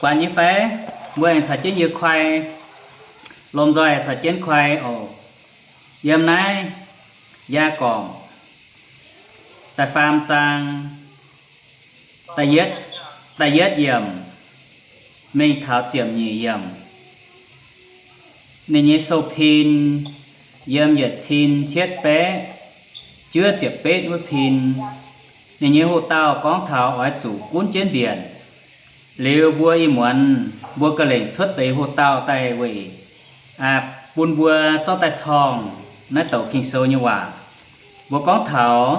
Guangc nyei fai? Mbuo aengx caux jienv yie koi, lomh nzoih caux jienv koi oc. Yiem naaiv Yaagorpc da'faam zaang, da'yietv yiemc mingh taux ziepc nyeic yiemc. Ninh nyei sou pin yiem yietc cin cietv baeqv juov ziepc betv wuov pin. Ninh nyei hoh-dauh gorngv taux oix zuqc gunv jienv mbienc. Liuz mbuo ih muonz mbuo ga'lengc cuotv deix hoh-dauh daaih weic bun mbuo zorqv daaih corngh naaiv douc Ging-Sou nyei waac. Mbuo gorngv taux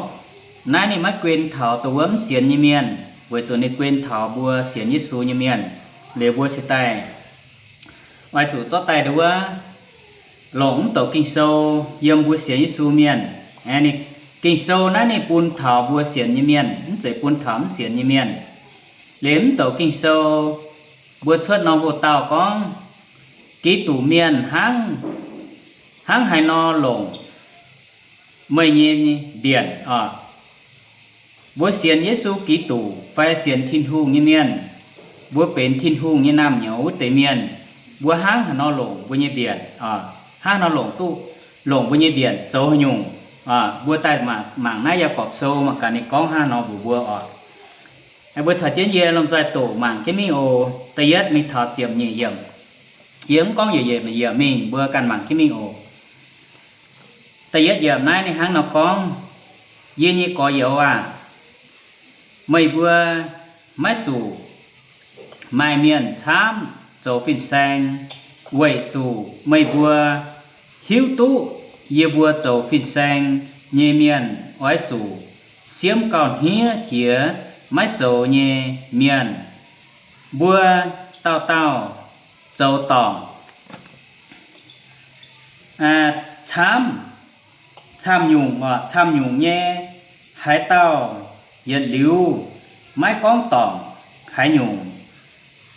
naaiv ninh maiv guen taux dongh wuov mv sienx nyei mienh, weic zuqc ninh guen taux mbuo sienx Yesu nyei mienh. Liuz mbuo cingx daaih oix zuqc zorqv daaih nduov longc mv douc Ging-Sou yiem mbuo sienx Yesu mienh. Aeqv, Ging-Sou naaiv ninh bun taux mbuo sienx nyei mienh, mv zeiz bun taux mv sienx nyei mienh. Liuz mv douc Ging-Sou mbuo cuotv norm hoh-dauh gorngv, Giduc mienh hnangv, hnangv haaix nor longc meih nyei mbienc oc? Mbuo sienx Yesu Giduc fai sienx Tin-Hungh nyei mienh, mbuo benx Tin-Hungh nyei naamh nyouz wuov deix mienh, mbuo hnangv haaix nor longc mbuo nyei mbienc? Hnangv haaix nor longc duqv, longc mbuo nyei mbienc zoux haaix nyungc? Mbuo daaih mangc naaiv Yaagorpc Sou mangc gaax ninh gorngv hnangv haaix nor mbuox mbuo oc. Mbuo caux jienv yie lomh nzoih doqc mangc jienv mingh oc. Da'yietv mingh taux ziepc nyeic yiemc. Yie mv gorngv yiemc yiemc mingh, mbuo ganh mangc jienv mingh oc. Da'yietv yiemc naaiv ninh hnangv nor gorngv, Yie nyei gorx-youz aah! Meih mbuo maiv zuqc maaih mienh camv zoux fin-saeng, weic zuqc meih mbuo hiuv duqv yie mbuo zoux fin-saeng nyei mienh oix zuqc siemv gauh hniev jiex maiv zoux nyei mienh. Mbuo dauh dauh zoux dorngc camv, camv-nyungc, camv-nyungc nyei. Haaix dauh yietc liuz maiv gorngv dorngc haaix nyungc,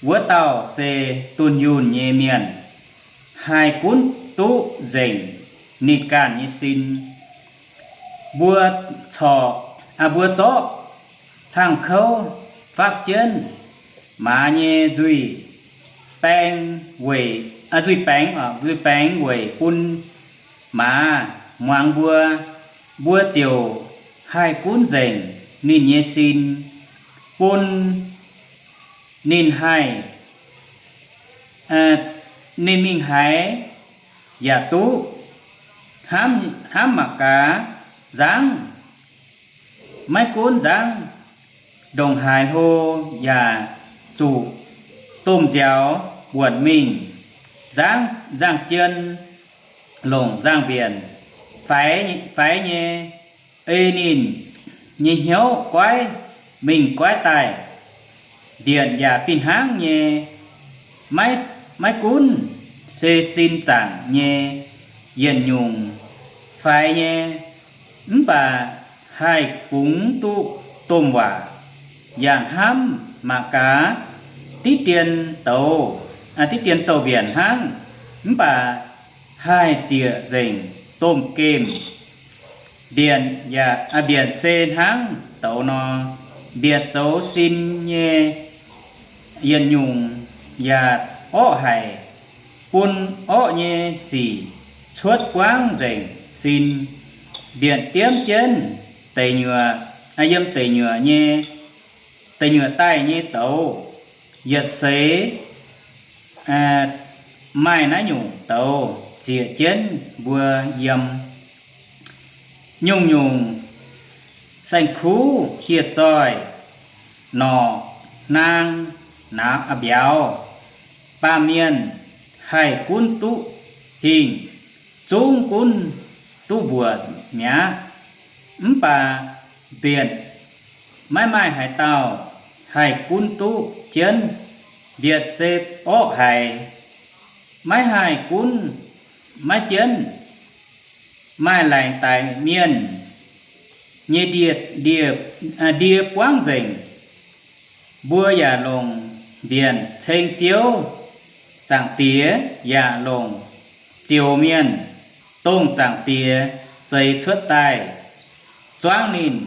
wuov dauh se dunh yunh nyei mienh, haih gunv duqv nzengc ninh ganh nyei sin. Mbuo corc, mbuo zorqv tangv kouv fapv jienv maaz nyei nzuih baeng weic, nzuih baengx, nzuih baengx weic bun maaz muangx mbuo, mbuo ziouc haih gunv nzengc ninh nyei sin, bun ninh haih, ninh mingh haaix yaac duqv, hnamv mangc gaax, nzangv, maiv gunv nzangv, ndongc haaix hlo yaac zuqc domh nziaaux buonc mingh. Nzangv, nzangv-jien longc nzangv-mbienc faix nyei, ei ninh nyei hnyouv goiv mingh goiv daaih. Mbienc yaac fih hnangv nyei, maiv, maiv gunv se sin zaangc nyei yietc nyungc faix nyei, mv baac haih kungx duqv domh waac. Yaac hnamv mangc gaax, diqv dien douz, diqv dien douz-mbienc hnangv, mv baac haih ziec nzengc domh gemh. Mbienc, mbienc se hnangv douz nor, mbienc zoux sin nyei yietc nyungc yaac orqv haic, bun orqv nyei sic cuotv buangv nzengc sin. Mbienc diemv jienv deic nyuoqc, yiem deic nyuoqc nyei, deic nyuoqc daaih nyei douz, yietc seix maaih naaiv nyungc douz ziec jienv mbuo yiem. Nyungc-nyungc saeng-kuv hieh zoih, norqc, naang, naamh, mbiauz, baamh mienh haih gunv duqv hingh, zungv gunv duqv mbuoqc mi'aqv. Mv baac mbienc maiv maaih haaix dauh haih gunv duqv jienv. Mbietc se orqv haic, maiv haih gunv maiv jienv. Maaih laengz daic mienh nyei ndie, ndie, ndie buangv nzengc. Mbuo yaac longc mbienc ceng Ziouv. Zaangc Diex yaac longc zioux mienh, dongh Zaangc Diex zeix cuotv daaih, zuangv ninh,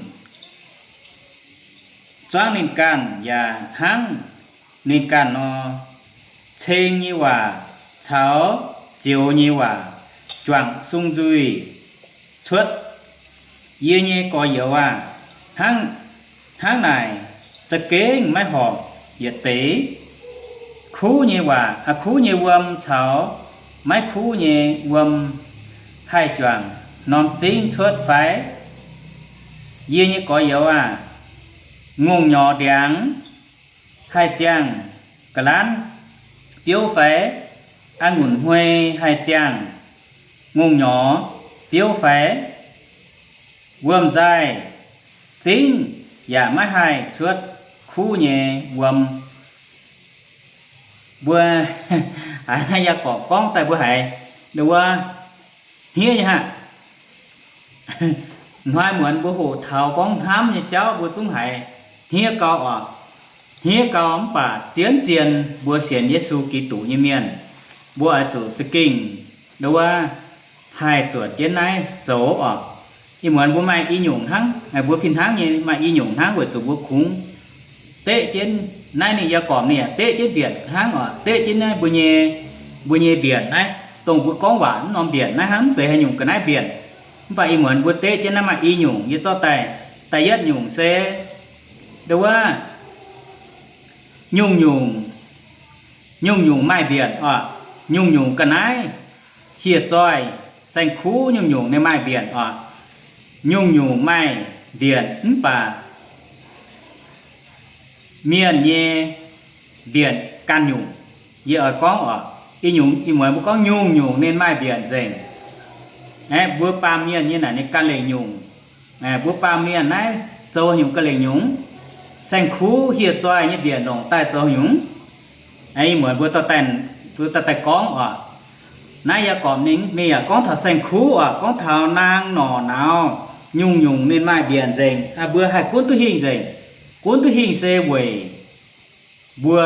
zuangv ninh ganh yaac hnangv ninh ganh nor, ceng nyei waac caux zioux nyei waac juangc sung nzuih cuotv. Yie nyei gorx-youz aah! Hnangv, hnangv naaic za'gengh maiv horpc yietc deix. Kuv nyei waac, kuv nyei wuom caux maiv kuv nyei wuom haih juangc norm zingv cuotv fai? Yie nyei gorx-youz aah! Ngongh nyorx ndiangx haih ziangh ga'lanv biouv fai? A'ngunc hmui haih ziangh ngongh nyorx biouv fai? Wuom-nzaaih zingv yaac maiv haih cuotv kuv nyei wuom. Mbuo, aa, Yaagorpc gorngv daaih mbuo haiz nduov hniev nyei aqv. Hnoi muonz mbuo hoqc taux gorngv hnamv nyei jauv mbuo zungv haiz hniev gau oc. Hniev gau mv baac zien-zien mbuo sienx Yesu Giduc nyei mienh, mbuo oix zuqc za'gengh nduov haih zuotc jienv naaiv zoux oc. Ih muonz mbuo maaih i nyungc hnangv, mbuo fih hnangv nyei maaih i nyungc hnangv weic zuqc mbuo kungx deqv jienv naaiv ninh Yaagorpc ninh yaac deqv jienv mbienc hnangv oc. Deqv jienv naaiv mbuo nyei, mbuo nyei mbienc naaiv, dongh mbuo gorngv waac mv norm mbienc naaiv hnangv, mv zeiz haaix nyungc ga'naaiv mbienc. Mv baac ih muonz mbuo deqv jienv naaiv maaih i nyungc nyei zorqv daaih. Da'yietv nyungc se nduov nyungc-nyungc, nyungc-nyungc maaih mbienc oc. Nyungc-nyungc ga'naaiv hieh zoih saeng-kuv nyungc-nyungc ninh maaih mbienc oc. Nyungc-nyungc maaih mbienc mv baac mienh nyei mbienc ganh nyungc. Yie oix gorngv oc, i nyungc, ih muonz mbuo gorngv nyungc-nyungc ninh maaih mbienc nzengc. Aeqv, mbuo baamh mienh nyei naaic ninh ganh lengc nyungc. Mbuo baamh mienh naaiv zoux nyungc ganh lengc nyungc. Saeng-kuv hieh zoih nyei mbienc longc daaih zoux nyungc. Ih muonz mbuo dorh daaih gorngv oc. Naaiv Yaagorpc ninh, ninh yaac gorngv taux saeng-kuv oc, gorngv taux naang norqc nauz, nyungc-nyungc ninh maaih mbienc nzengc. Mbuo haih gunv duqv hingh nzengc. Gunv duqv hingh se weic mbuo,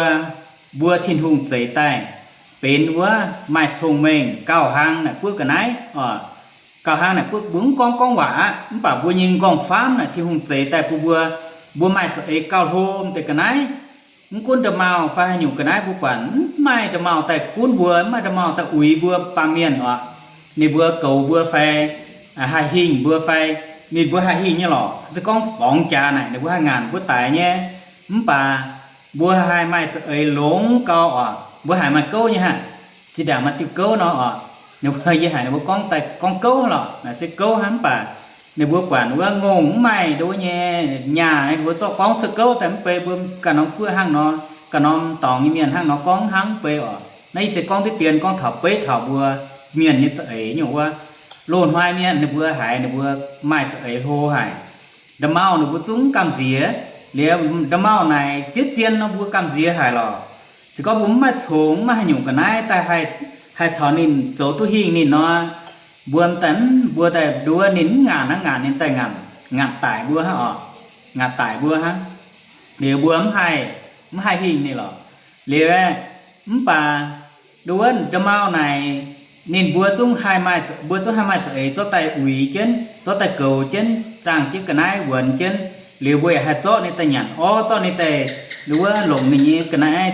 mbuo Tin-Hungh zeix daaih benx wuov maaih cong-mengh gauh hlang naaic buov ga'naaiv oc. Gauh hlang naaic buov, mbuo mv gorngv gorngv waac aqv, mv baac mbuo nyei nqorngv-faamv naaic Tin-Hungh zeix daaih bun mbuo, mbuo maaih za'eix gauh hlo m'deix ga'naaiv. Mv gunv nda'maauh fai haaix nyungc ga'naaiv mbuo buatc, mv maaih nda'maauh daaih gunv mbuo, mv maaih nda'maauh daaih uix mbuo baamh mienh oc. Ninh mbuo goux mbuo fai haih hingh mbuo fai, ninh mbuo haih hingh nyei lorqc. Se gorngv borngz jaax naaic ninh mbuo haih ngaanc mbuo daix nyei. Mv baac mbuo haih maaih za'eix longx gau oc. Mbuo haiz maaih gouv nyei hnangv. Zinh ndaangc maaih diuh gouv nor oc. Ninh mbuo, yie haiz ninh mbuo gorngv daaih gorngv gouv lorqc, naaic se gouv hnangv. Mv baac ninh mbuo buatc wuov ngongh mv maaih nduov nyei nyaah, ninh mbuo zorqv gorngv cuotv gouv daaih mv bei. Mbuo ganh norm guoqv hnangv nor, ganh norm dorngx nyei mienh hnangv nor gorngv hnangv mv bei oc. Naaiv yie se gorngv diqv dien gorngv taux beiv taux mbuo mienh nyei za'eix nyungc wuov. Loz-hnoi mienh ninh mbuo haiz ninh mbuo maaih za'eix hlo haic. Nda'maauh ninh mbuo zungv gamh nziex. Liuz nda'maauh naaic zien-zien nor mbuo gamh nziex haic lorqc. Se gorngv mbuo mv maaih congx, mv maaih haaix nyungc ga'naaiv daaih haih, haih caux ninh zoux duqv hingh ninh nor, mbuo daaih, mbuo daaih nduov ninh mv ngaanc hnangv, ngaanc ninh daaih ngaanc, ngaanc daic mbuo hnangv oc. Ngaanc daic mbuo hnangv. Liuz mbuo mv haih, mv haih hingh ninh lorqc. Liuz, mv baac nduov nda'maauh naaic ninh mbuo zungv haih maaih, mbuo zungv haih maaih za'eix zorqv daaih uix jienv, zorqv daaih goux jienv, zaangh jienv ga'naaiv wuonx jienv. Liuz mbuo yaac haih zorqv ninh daaih nyanc orv, zorqv ninh daaih nduov longc ninh nyei ga'naaiv,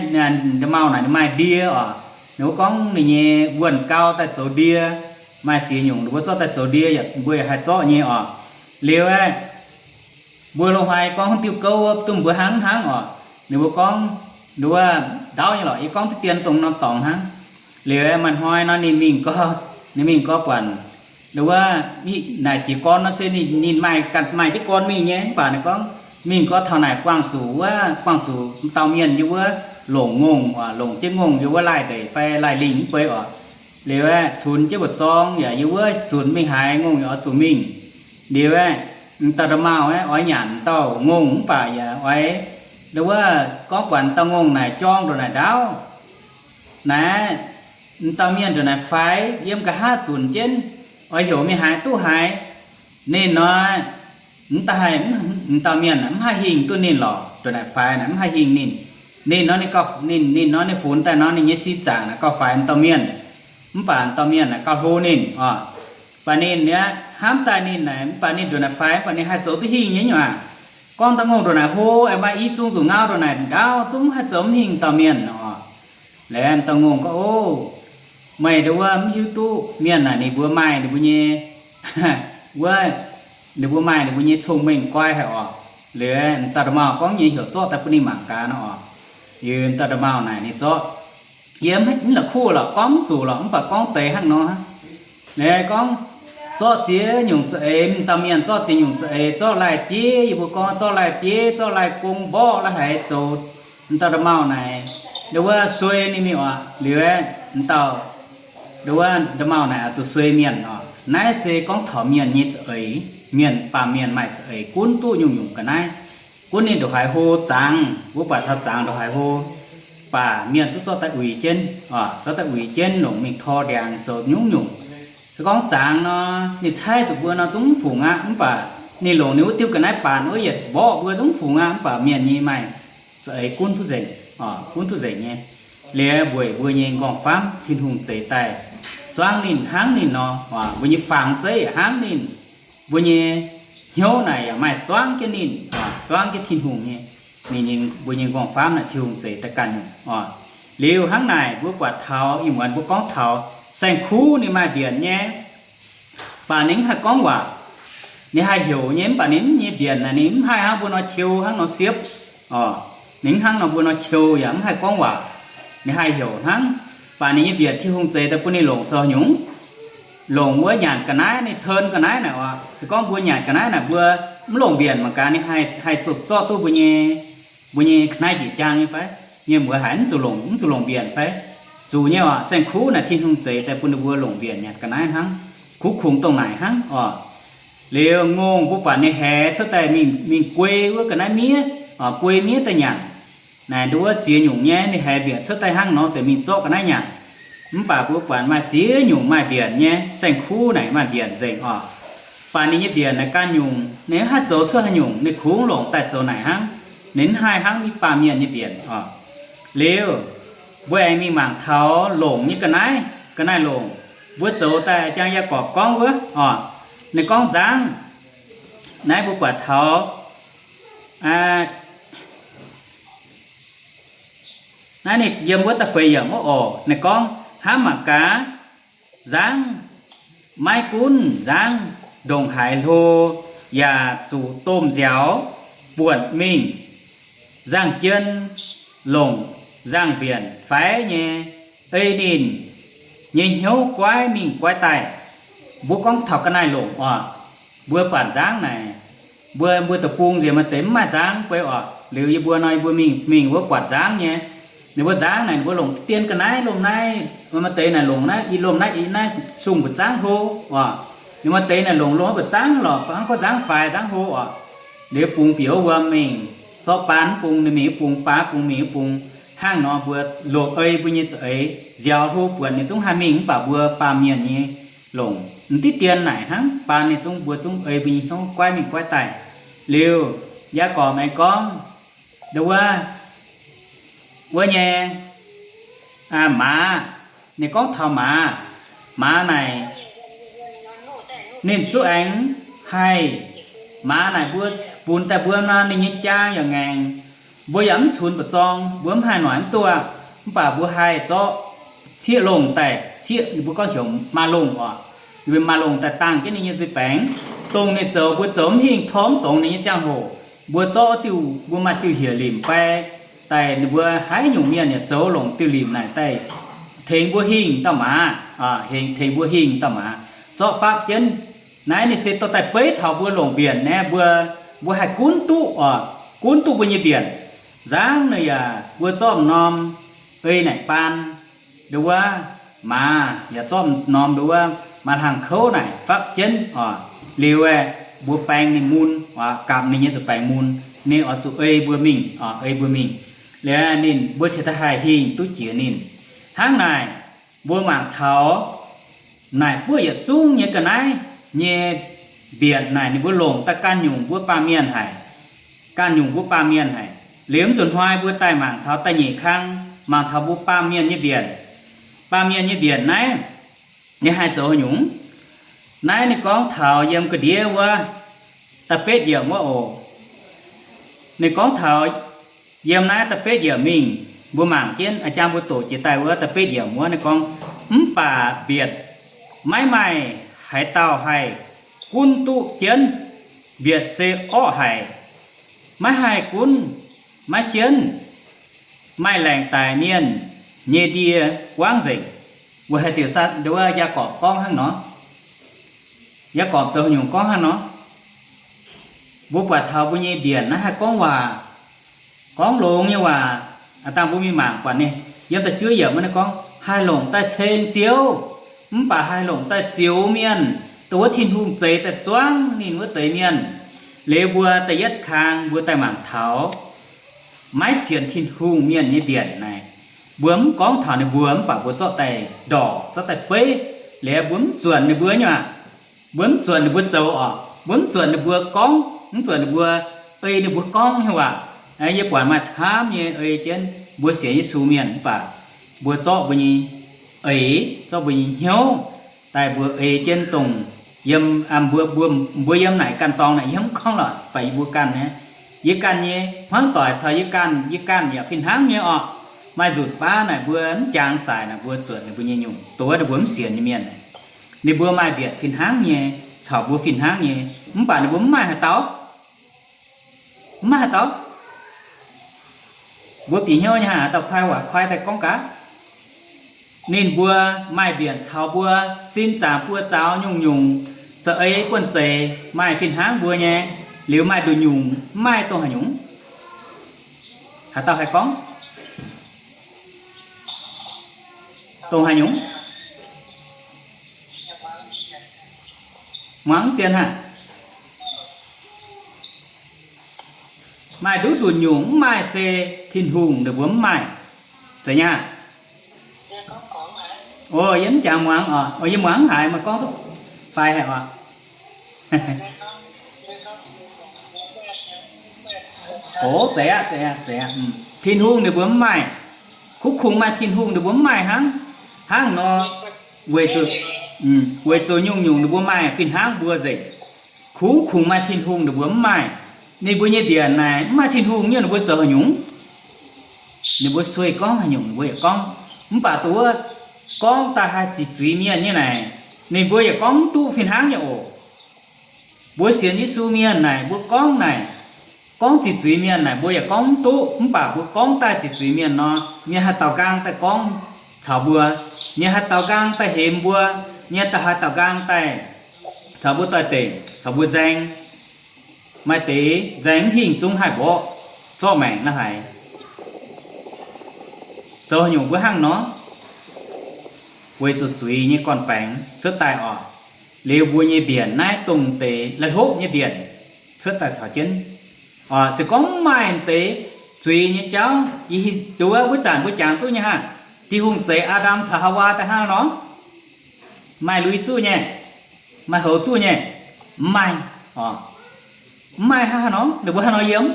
nda'maauh naaic ninh maaih ndie oc. Ninh mbuo gorngv ninh nyei wuonh gau daaih zoux ndie. Maaih ziex nyungc ninh mbuo zorqv daaih zoux ndie yaac mbuo yaac haih zorqv nyei oc. Liuz aeqv, mbuo loz-hnoi gorngv diuh gouv wuov duqv mbuo hnangv hnangv oc. Ninh mbuo gorngv nduov ndaauv nyei lorqc, yie gorngv diqv dien dongh norm dorngx hnangv. Liuz aeqv, maaih hnoi nor ninh mingh gorx, ninh mingh gorx buatc nduov naaic jiez gorn nor se ninh, ninh maaih ganh maaih jienv gorn mingh nyei. Mv baac ninh gorngv mingh gorx taux naaic buangh zuqc wuov, buangh zuqc dauh mienh yiem wuov longc ngongh oc, longc jienv ngongh yiem wuov laih ndeic fai laih lingh mv bei oc. Liuz aeqv, cunx jienv mbu'zorng yaac yiem wuov zunc mingh haaix ngongh yaac oix zuqc mingh. Liuz aeqv, dauh nda'maauh aeqv oix nyanc dauh ngongh mv baac yaac oix, nduov, gorngv buatc dauh ngongh naaic jorng ndongc naaic ndaauv. Naaiv dauh mienh ndongc naaic faix yiem nqa'haav zunc jienv, oix heuc mingh haaix duqv haaix. Ninh nor, mv daaih, dauh mienh mv haih hingh duqv ninh lorqc. Ndongc naaic faix naaic mv haih hingh ninh. Ninh nor ninh gauh, ninh, ninh nor ninh funx daaih nor ninh nyei sin zaangc naaic gauh faix dauh mienh. Mv baac dauh mienh naaic gauh hlo ninh oc. Baac ninh hnamv daaih ninh naaic, mv baac ninh ndongc naaic faix, mv baac ninh haih zoux duqv hingh nyei nyuac. gorngv dauh ngongh ndongc naaic hlo, aengx maaih i zungv nzuqc ngau ndongc naaic ndaauv, zungv haih zoux mv hingh dauh mienh oc. Liuz dauh ngongh gorngv, O, meih nduov wuov mv hiuv duqv mienh naaic ninh mbuo maaih ninh mbuo nyei wuov, ninh mbuo maaih ninh mbuo nyei cong-mengh guai haic oc. Liuz dauh nda'maauh gorngv nyei heuc zorqv daaih bun ninh mangc gaax nor oc. Liuz dauh nda'maauh naaic ninh zorqv, yie mv la'kuqv lorqc, gorngv mv zuqc lorqc, mv baac gorngv deix hnangv nor hnangv. Liuz gorngv, Zorqv ziex nyungc za'eix, dauh mienh zorqv ziex nyungc za'eix, zorqv laih bieiv, yie mbuo gorngv zorqv laih bieiv, zorqv laih gong mborqv la'haiz zoux dauh nda'maauh naaic, nduov wuov suei ninh mingh oc. Liuz dauh nduov wuov nda'maauh naaic oix zuqc suei mienh oc. Naaiv se gorngv taux mienh nyei za'eix, mienh, baamh mienh maaih za'eix gunv duqv nyungc-nyungc ga'naaiv. Gunv ninh ndongc haaix hlo zangx, mbuo buatc taux zangx ndongc haaix hlo, baac mienh zungv zorqv daaih uix jienv, zorqv daaih uix jienv longc mingh tor ndiangx zoux nyungc-nyungc. Se gorngv zangx nor, ninh caaiv zuqc mbuo nor zungv mv fungc aqv. Mv baac ninh longc ninh wuov diuh ga'naaiv baanc wuov yietc mborqv mbuo zungv mv fungc aqv. Mv baac mienh nyei maaih za'eix gunv duqv nzengc, gunv duqv nzengc nyei. Liuz weic mbuo nyei nqorngv-famv Tin-Hungh zeix daaih zuangv ninh hnangv ninh nor, mbuo nyei fangx zeiv yaac hnangv ninh, mbuo nyei hnyouv naaic yaac maaih zuangv jienv ninh, zuangv jienv Tin-Hungh nyei. Ninh, mbuo nyei nqorngv-famv naaic Tin-Hungh zeix daaih ganh nyungc oc. Liuz hnangv naaic mbuo buatc taux ih muonz mbuo gorngv taux saeng-kuv ninh maaih mbienc nyei, baac ninh mv haih gorngv waac. Ninh haih heuc nyei, mv baac ninh nyei mbienc naaic ninh mv haih hnangv mbuo nor qiu hnangv nor siepv oc. Ninh mv hnangv nor mbuo nor qiu yaac mv haih gorngv waac. Ninh haih heuc hnangv, baac ninh nyei mbienc Tin-Hungh zeix daaih bun ninh longc zoux nyungc, longc wuov nyanc ga'naaiv, ninh turn ga'naaiv naaic oc. Se gorngv mbuo nyanc ga'naaiv naaic mbuo mv longc mbienc mangc gaax ninh haih, haih zuqc zorqv duqv mbuo nyei, mbuo nyei ga'naaiv njiec jaang nyei fai? Mienh muoz haic mv zuqc longc, mv zuqc longc mbienc fai? Zuqc nyei oc. Saeng-kuv naaic Tin-Hungh zeix daaih bun ninh mbuo longc mbienc nyanc ga'naaiv hnangv. Kuv kungx dongh naaic hnangv oc. Liuz ngongh mbuo buatc ninh haih cuotv daaih mingh, mingh guei wuov ga'naaiv miev, guei miev daaih nyanc. Naaic nduov wuov ziex nyungc nyei, ninh haih mbienc cuotv daaih hnangv nor deix mingh zorqv ga'naaiv nyanc. Mv baac mbuo buatc maaih ziex nyungc maaih mbienc nyei, saeng-kuv naaic maaih mbienc nzengc oc. Baac ninh nyei mbienc naaic ganh nyungc, ninh mv haih zoux cuotv haaix nyungc, ninh kungx longc daaih zoux naaic hnangv. Ninh mv haih hnangv baamh mienh nyei mbienc oc. Liuz, mbuo aengx mingh mangc taux longc nyei ga'naaiv, ga'naaiv longc. Mbuo zoux daaih jang Yaagorpc gorngv wuov oc. Ninh gorngv nzangv. Naaiv mbuo buatc taux naaiv ninh yiem wuov da'feix yiemc wuov oc. Ninh gorngv hnamv mangc gaax, nzangv maiv gunv nzangv ndongc haaix hlo yaac zuqc domh nziaaux buonc mingh nzangv-jien longc nzangv-mbienc fai nyei, ei ninh nyei hnyouv goiv mingh goiv daaih. Mbuo gorngv taux ga'naaiv longc oc, mbuo buatc nzangv naaic, mbuo, mbuo deic-bung nziex maaih deix mv maaih nzangv guei oc. Liuz yie mbuo nor, yie mbuo mingh, mingh wuov buatc nzangv nyei. Ninh mbuo nzangv naaic, ninh mbuo longc dien ga'naaiv, lomh naaiv, maaih deix naaic longc naaiv, i lomh naaiv, i naaiv sung mbu'zangv hlo oc. Ninh maaih deix naaic longc lomh mbu'zangv lorqc, fai gorngv nzangv faix nzangv hlo oc. Liuz bungx bieqc wuov wuom mingh, zorqv baan mv bung ninh mingh wuov bung, baan mv bung mingh wuov bung. Hnangv nor mbuo longc ei mbuo nyei za'eix nziaaux hlo buonc ninh zungv haih mingh, mv baac mbuo baamh mienh nyei longc m'diqv dien naaic hnangv, baan ninh zungv, mbuo zungv ei mbuo nyei hnyouv goiv mingh goiv daaih. Liuz, Yaagorpc aengx gorngv, nduov wuov, wuov nyei, maaz, ninh gorngv taux maaz, maaz naaic, ninh zungv aengx haih, maaz naaic mbuo funx daaih mbuo nor, ninh nyei jaang yaac ngaengc, mbuo yaac mv cunx mba'zorng, mbuo mv haih noic mv duqv, mv baac mbuo haih zorqv cieqv longh daaih, cieqv ninh mbuo gorngv heuc maa longh oc. Ninh mbuo maa longh daaih dangh jienv ninh nyei nzuih baengx, dongh ninh zoux, mbuo zoux mv hingh, tor mv dongz ninh nyei ziangh hoc, mbuo zorqv diuh, mbuo maaih diuh hieh limc fai daaih, ninh mbuo haaix nyungc mienh yaac zoux longc diuh limc naaic daaih tengx mbuo hingh dauh maaz, tengx mbuo hingh dauh maaz, zorqv fapv jienv. Naaiv ninh se dorh daaih beiv taux mbuo longc mbienc naaiv, mbuo, mbuo haih gunv duqv oc, gunv duqv mbuo nyei mbienc. Nzangv ninh yaac mbuo zorqv m'norm ei naaic baan, nduov wuov, maaz yaac zorqv m'norm nduov wuov, maaih hlang kouv naaic fapv jienv oc. Liuz aeqv, mbuo baeng ninh mun oc, gapv ninh nyei nzuih baengx mun, ninh oix zuqc ei mbuo mingh oc, ei mbuo mingh. Liuz ninh, mbuo cingx daaih haih hingh duqv jiex ninh. Hnangv naaic, mbuo mangc taux naaic buov yietc zungv nyei ga'naaiv nyei mbienc naaic ninh mbuo longc daaih ganh nyungc mbuo baamh mienh haic. Ganh nyungc mbuo baamh mienh haic. Liuz mv zuqc hnoi mbuo daaih mangc taux da'nyeic kang, mangc taux mbuo baamh mienh nyei mbienc. Baamh mienh nyei mbienc naaiv, ninh haih zoux nyungc? Naaiv ninh gorngv taux yiem ga'ndiev wuov, da'betv yiemc wuov oc. Ninh gorngv taux yiem naaiv da'betv yiemc mingh, mbuo mangc jienv, a'jang mbuo doqc jiex daaih wuov da'betv yiemc wuov, ninh gorngv, mv baac mbietc maiv maaih haaix dauh haih gunv duqv jienv. Mbietc se orqv haic, maiv haih gunv, maiv jienv, maaih laengc daic mienh nyei ndie guangv nzengc. Weic haaix diuc? Wuov Yaagorpc gorngv hnangv nor. Yaagorpc zoux haaix nyungc gorngv hnangv nor? Mbuo buatc taux mbuo nyei mbienc naaiv haih gorngv waac, gorngv longx nyei waac. Aav dangh mbuo mingh mangc buatc ninh yiem da'juov yiemc wuov ninh gorngv, haih longc daaih ceng Ziouv, mv baac haih longc daaih zioux mienh, dongh wuov Tin-Hungh zeix daaih zuangv ninh wuov deix mienh. Liuz mbuo da'yietv kang mbuo daaih mangc taux maiv sienx Tin-Hungh mienh nyei mbienc naaic, mbuo mv gorngv taux ninh mbuo, mv baac mbuo zorqv daaih ndorqc, zorqv daaih beiv. Liuz mbuo mv zuonc ninh mbuo nyei aac, mbuo mv zuonc ninh mbuo zoux oc, mbuo mv zuonc ninh mbuo gorngv, mv zuonc ninh mbuo ei ninh mbuo gorngv nyei waac. Yie buatc maaih camv nyei ei jienv mbuo sienx Yesu mienh mv baac mbuo zorqv mbuo nyei eix, zorqv mbuo nyei hnyouv daaih mbuo ei jienv dongh yiem, mbuo, mbuo, mbuo yiem naaic ganh dorngx naaic yie mv gorngv lorqc, fai yie mbuo ganh nyei, yie ganh nyei hmuangv doic caux yie ganh, yie ganh yaac fih hnangv nyei orqc. Maaih nzunc baav naaic mbuo mv jangx zaaic naaic mbuo zuotc ninh mbuo nyei nyungc, dongh wuov ninh mbuo mv sienx nyei mienh, ninh mbuo maaih mbietc fih hnangv nyei, caux mbuo fih hnangv nyei, mv baac ninh mbuo mv maaih haaix dauh, mv maaih haaix dauh. Mbuo bieqc hnyouv nyei haaix dauh kuaai waac kuaai daaih gorngv gaax. Ninh mbuo maaih mbienc caux mbuo, sin zaangc buoz-zaux nyungc-nyungc, za'eix buonv-zeic maaih fih hnangv mbuo nyei, liuz maaih nduqc nyungc mv maaih dongh haaix nyungc. Haaix dauh haih gorngv? Dongh haaix nyungc? Muangx zien hnangv. Maaih nduqc nduqc nyungc mv maaih se Tin-Hungh ninh mbuo mv maaih. Zeiz nyei aqv. O, yie mv jangx muangx oc. O, yie muangx haiz meih gorngv duqv faix haic oc. O, zeiz aqv, zeiz aqv, zeiz aqv. Tin-Hungh ninh mbuo mv maaih. Kuv kungx maaih Tin-Hungh ninh mbuo mv maaih hnangv, hnangv nor, weic zuqc, weic zuqc nyungc-nyungc ninh mbuo maaih fih hnangv mbuo nzengc. Kuv kungx maaih Tin-Hungh ninh mbuo mv maaih. Ninh mbuo nyei mbienc naaic mv maaih Tin-Hungh nyei, ninh mbuo zoux haaix nyungc? Ninh mbuo sueih gorngv haaix nyungc ninh mbuo yaac gorngv. Mv baac dongh wuov gorngv daaih haih ziqc zuiz mienh nyei naaic, ninh mbuo yaac gorngv mv duqv fih hnangv nyei oc. Mbuo sienx Yesu mienh naaic, mbuo gorngv naaic, gorngv ziqc zuiz mienh naaic, mbuo yaac gorngv mv duqv. Mv baac mbuo gorngv daaih ziqc zuiz mienh nor, mienh haih daaux nqaang daaih gorngv caux mbuo, mienh haih daaux nqaang daaih hemx mbuo, mienh haih daaux nqaang daaih caux mbuo doix-dekc, caux mbuo nzaeng. Maaih deix nzaeng mv hingh zungv haih mborqv, zorqv maengc naaiv haic. Zoux haaix nyungc mbuo hnangv nor? Weic zuqc zuiz nyei gorn-baengx cuotv daaih oc. Liuz mbuo nyei mbienc naaiv dongh deix lai-hloqv nyei mbienc cuotv daaih caux jienv. Se gorngv mv maaih deix zuiz nyei jauv, yie hiuv duqv wuov zanc mbuo jangx duqv nyei hnangv. Tin-Hungh zeix Aa^ndam caux Haawaa daaih hnangv nor, maaih lui zuqv nyei, maaih houx zuqv nyei? Mv maaih. Mv maaih hnangv haaix nor, ninh mbuo hnangv nor yiem?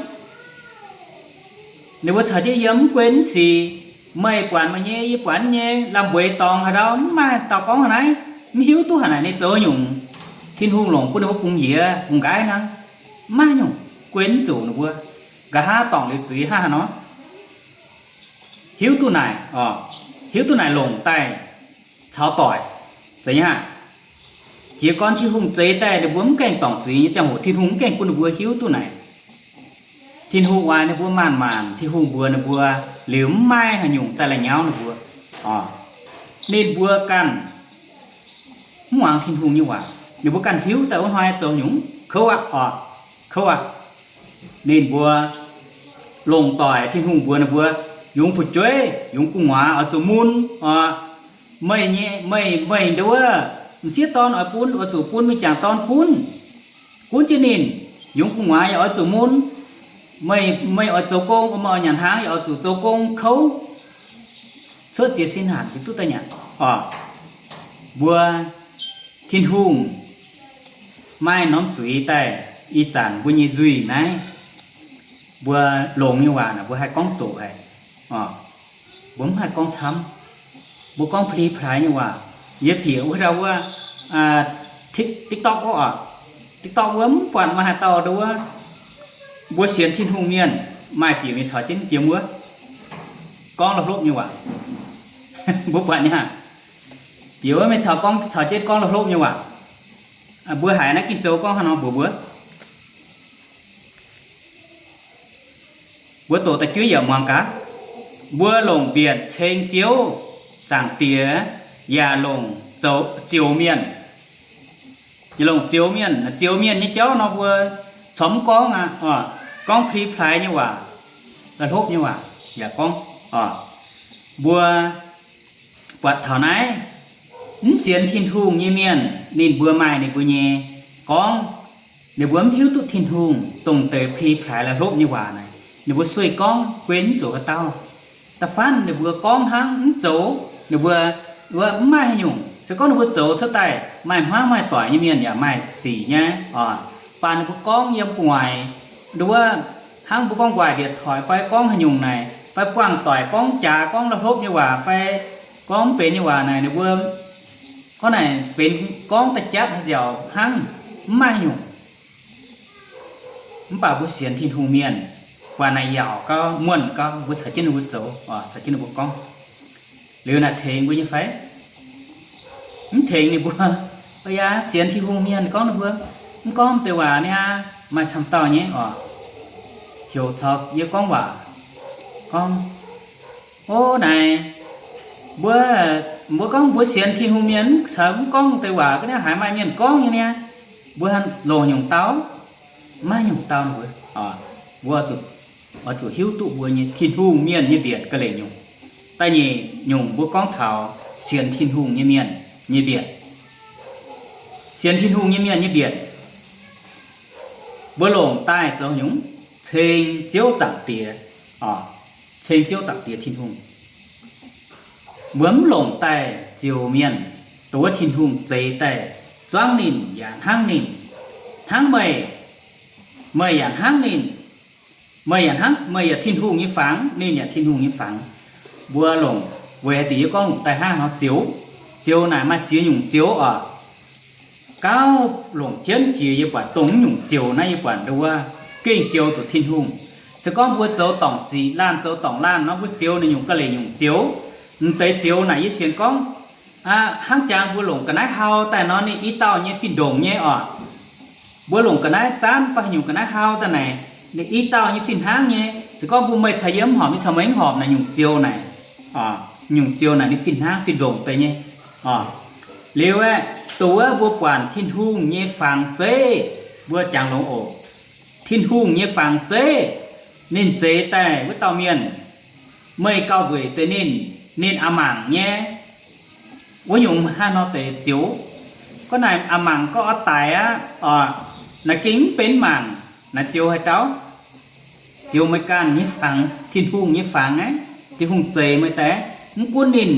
Ninh mbuo caux jienv yiem mv guei mv sic. Meih buatc meih nyei, yie buatc yie nyei, lamh mbueix dorngx haaix ndau, mv maaih dauh gorngv haaix naaiv, mv hiuv duqv haaix naaic ninh zoux nyungc. Tin-Hungh longc bun ninh mbuo bungx njiec bungx nqaiv hnangv. Mv maaih nyungc, guei mv zuqc ninh mbuo. Nqa'haav dorngc liuz zuiz hnangv haaix nor, hiuv duqv naaic, hiuv duqv naaic longc daaih caux doic. Zeiz nyei aqv. Jiez gorn Tin-Hungh zeix daaih ninh mbuo mv gaengh dorngc zuiz nyei ziangh hoc, Tin-Hungh mv gaengh bun ninh mbuo hiuv duqv naaic. Tin-Hungh oix ninh mbuo maanc-maanc, Tin-Hungh mbuox ninh mbuo liuz mv maaih haaix nyungc daaih la'nyauv ninh mbuo. Ninh mbuo ganh mv muangx Tin-Hungh nyei waac, ninh mbuo ganh hiuv daaih wuov hnoi zoux nyungc kouv aqv oc, kouv aqv. Ninh mbuo longc doic, Tin-Hungh mbuox ninh mbuo, yungz fu'jueiv, yungz gu'nguaaz oix zuqc mun oc. Meih nyei, meih, meih nduov, m'sieqv dorn oix bun, oix zuqc bun mingh jangc dorn gunv, gunv jienv ninh. Yungz gu'nguaaz yaac oix zuqc mun. Meih, meih oix zoux gong, meih oix nyanc hnaangx yaac oix zuqc zoux gong kouv. Cuotv jiez sin hanc hiuv duqv daaih nyanc oc. Mbuo Tin-Hungh maaih norm zuiz daaih, ih zanc mbuo nyei nzuih naaiv, mbuo longx nyei waac naaic mbuo haih gorngv zoqc haic. Mbuo mv haih gorngv camv. Mbuo gorngv pli plaaix nyei waac. Yie bieqc wuov ndau wuov, TikTok wuov oc, TikTok wuov mv buatc maaih haaix dauh ndau wuov Mbuo sienx Tin-Hungh mienh maaih bieqc mingh caux jienv jiem wuov gorngv la'hlopv nyei waac. Mbuo buatc nyei hnangv. Bieqc wuov mingh caux gorngv, caux jienv gorngv la'hlopv nyei waac. Mbuo haiz naaiv Ging-Sou gorngv haaix nor mbuox mbuo. Mbuo doqc da'juov yiemc muangx gaax. Mbuo longc mbienc ceng Ziouv Zaangc Diex, yaac longc zoux zioux mienh. Yaac longc zioux mienh. Zioux mienh nyei jauv nor mbuo corc mv gorngv aqv. Gorngv pli plaaix nyei waac, la'hlopv nyei waac yaac gorngv. Mbuo buatc taux naaiv, mv sienx Tin-Hungh nyei mienh ninh mbuo maaih ninh mbuo nyei gorngv. Ninh mbuo mv hiuv duqv Tin-Hungh dongh deix pli plaaix la'hlopv nyei waac naaic. Ninh mbuo sueih gorngv, guei mv zuqc haaix dauh. Da'faanh ninh mbuo gorngv hnangv mv zoux, ninh mbuo, mbuo mv maaih haaix nyungc. Se gorngv ninh mbuo zoux cuotv daaih, maaih hmuangv maaih doic nyei mienh yaac maaih sic nyei oc. Baac ninh mbuo gorngv yiem gu'nguaaic, nduov, hnangv mbuo gorngv nquaaic ndiec toic fai gorngv haaix nyungc naaic, fai buangh doic gorngv jaax gorngv la'hlopv nyei waac fai gorngv mv benx nyei waac naaic, ninh mbuo gorngv naaic benx gorngv da'jatv haaix nziaauc hnangv, mv maaih haaix nyungc. Mv baac mbuo sienx Tin-Hungh mienh, buatc naaic yaauc gauh, muonh gauh, mbuo caux jienv ninh mbuo zoux, caux jienv ninh mbuo gorngv, liuz naaic tengx mbuo nyei fai? Mv tengx ninh mbuo. Aa, sienx Tin-Hungh mienh gorngv ninh mbuo mv gorngv deix waac niaa, maaih camv dauh nyei oc, heuc caux yie gorngv waac, gorngv, O naaic, mbuo, mbuo gorngv mbuo sienx Tin-Hungh mienh, mv caux mv gorngv deix waac ga'naaiv haiz maaih mienh gorngv nyei niaa. Mbuo longc nyungc dau? Maiv nyungc dau mbuo. Mbuo oix zuqc hiuv duqv mbuo nyei Tin-Hungh mienh nyei mbienc ga'leiz nyungc. Da'nyeic nyungc mbuo gorngv taux sienx Tin-Hungh nyei mienh nyei mbienc. Sienx Tin-Hungh nyei mienh nyei mbienc, mbuo longc daaih zoux nyungc? Ceng Ziouv Zaangc Diex, ceng Ziouv Zaangc Diex Tin-Hungh. Mbuo mv longc daaih zioux mienh, dongh wuov Tin-Hungh zeix daaih, zuangv ninh yaac hnangv ninh, hnangv meih, meih yaac hnangv ninh, meih yaac hnangv, meih yaac Tin-Hungh nyei fangx, ninh yaac Tin-Hungh nyei fangx. Mbuo longc, weic haaix diuc yie gorngv longc daaih hnangv nor zioux? Zioux naaic maaih ziex nyungc zioux oc. Gauh longc jienv jiex yie buatc dongh nyungc zioux naaiv yie buatc nduov, gengh zioux zuqc Tin-Hungh. Se gorngv mbuo zoux dorngc sic, laanh zoux dorngc laanh nor, mbuo zioux naaiv nyungc ga'leiz nyungc zioux. M'deix zioux naaic yie sienx gorngv, hnangv jangx mbuo longc ga'naaiv hau daaih nor, ninh i dauh nyei fih ndongc nyei oc. Mbuo longc ga'naaiv zaanv fai haaix nyungc ga'naaiv hau daaih naaic, ninh i dauh nyei fih hnangv nyei. Se gorngv mbuo meih caux yie mv horpc, yie caux meih mv horpc naaic nyungc zioux naaic, nyungc zioux naaic ninh fih hnangv fih ndongc deix nyei. Liuz aeqv, dongh wuov mbuo buatc Tin-Hungh nyei fangx zeiv, mbuo jangx longx oc. Tin-Hungh nyei fangx zeiv, ninh zeix daaih wuov dauh mienh, meih gauh nzueic deix ninh, ninh a'mangc nyei. Wuov nyungc hnangv nor deix zioux, gorngv naaic a'mangc gorngv oix daic aqv, naaic gengh mv benx mangc, naaic zioux haaix dauh? Zioux meih ganh nyei fangx, Tin-Hungh nyei fangx aqv. Tin-Hungh zeix meih daaih, mv gunv ninh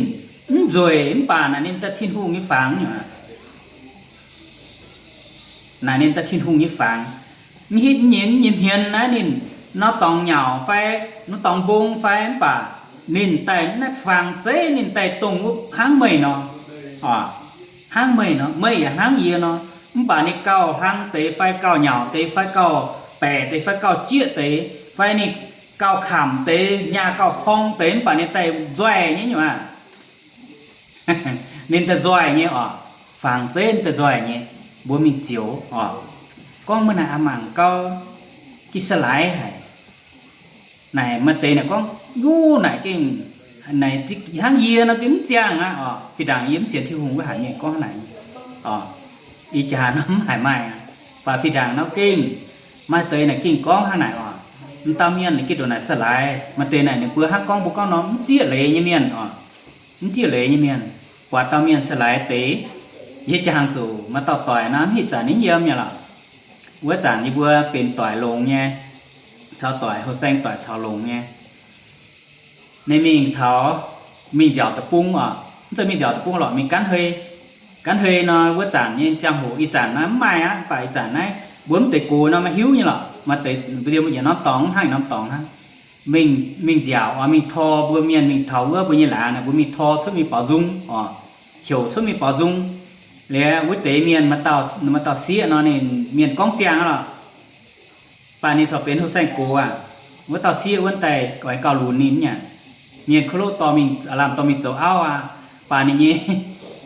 mv nzueic mv baac naaic ninh daaih Tin-Hungh nyei fangx nyei aqv. Naaic ninh daaih Tin-Hungh nyei fangx. Mv hitv nyei, nyei hmien naaiv ninh nor dorngx nyauc fai nor dorngx mbong fai mv baac ninh daaih naaiv fangx zeiv ninh daaih dongh wuov hnangv meih nor, hnangv meih nor, meih yaac hnangv yie nor. Mv baac ninh gauh hlang deix fai gauh nyauc deix fai gauh baeqc deix fai gauh jieqv deix fai ninh gauh kamc deix, nyaah gauh porng deix, mv baac ninh daaih nzoih nyei nyungc aqv. Ninh daaih nzoih nyei oc. Fangx zeiv ninh daaih nzoih nyei. Mbuo mingh zioux oc. Gorngv meih naaic a'mangc gauh gitv sa laix haic. Naaic maaih deix naaic gorngv, Yuv, naaic gengh, naaic hnangv yie nor gengh mv ziangh aqv oc. Fih ndaangc yie mv sienx Tin-Hungh wuov haic mienh gorngv naaic oc. Ih jaax nor mv haiz maaih aqv. Baac fih ndaangc nor gengh maaih deix naaic gengh gorngv hnangv naaic oc. M'dauh mienh naaic gengh ndongc naaic sa laix. Maaih deix naaic ninh mbuo hnangv gorngv mbuo gorngv nor mv zieqv leiz nyei mienh oc. Mv zieqv leiz nyei mienh, buatc dauh mienh sa laix deix. Yie jangx zuqc maaih dauh doic nor, mv hitv zanc ninh yiem nyei lorqc. Wuov zanc yie mbuo benx doic longx nyei, caux doic, houh saeng doic caux longx nyei. Ninh mingh taux, mingh nziaauc deic-bung oc, mv zeiz mingh nziaauc deic-bung lorqc, mingh Ganv Hei. Ganv Hei nor, wuov zanc nyei ziangh hoc, ih zanc naaiv mv maaih aqv, mv baac ih zanc naaiv mbuo mv deix gox nor maiv hiuv nyei lorqc. Maaih deix mbuo liemh mbuo yietc norm dorngx hnangv yietc norm dorngx hnangv. Mingh, mingh nziaauc oc, mingh tor mbuo mienh mingh taux wuov mbuo nyei laangz, mbuo mingh tor cuotv mingh baaux nzung oc, heuc cuotv mingh baaux nzung. Liuz wuov deix mienh, maaih dauh sieqv nor, ninh mienh gorngv ziangh aqv lorqc. Baac ninh corc benx houh saeng-gox aqv. Wuov dauh sieqv wuov daaih oix gauh lunx ninh nyei. Mienh kuv loqv dorh mingh, lamh dorh mingh zoux auv aqv. Baac ninh nyei,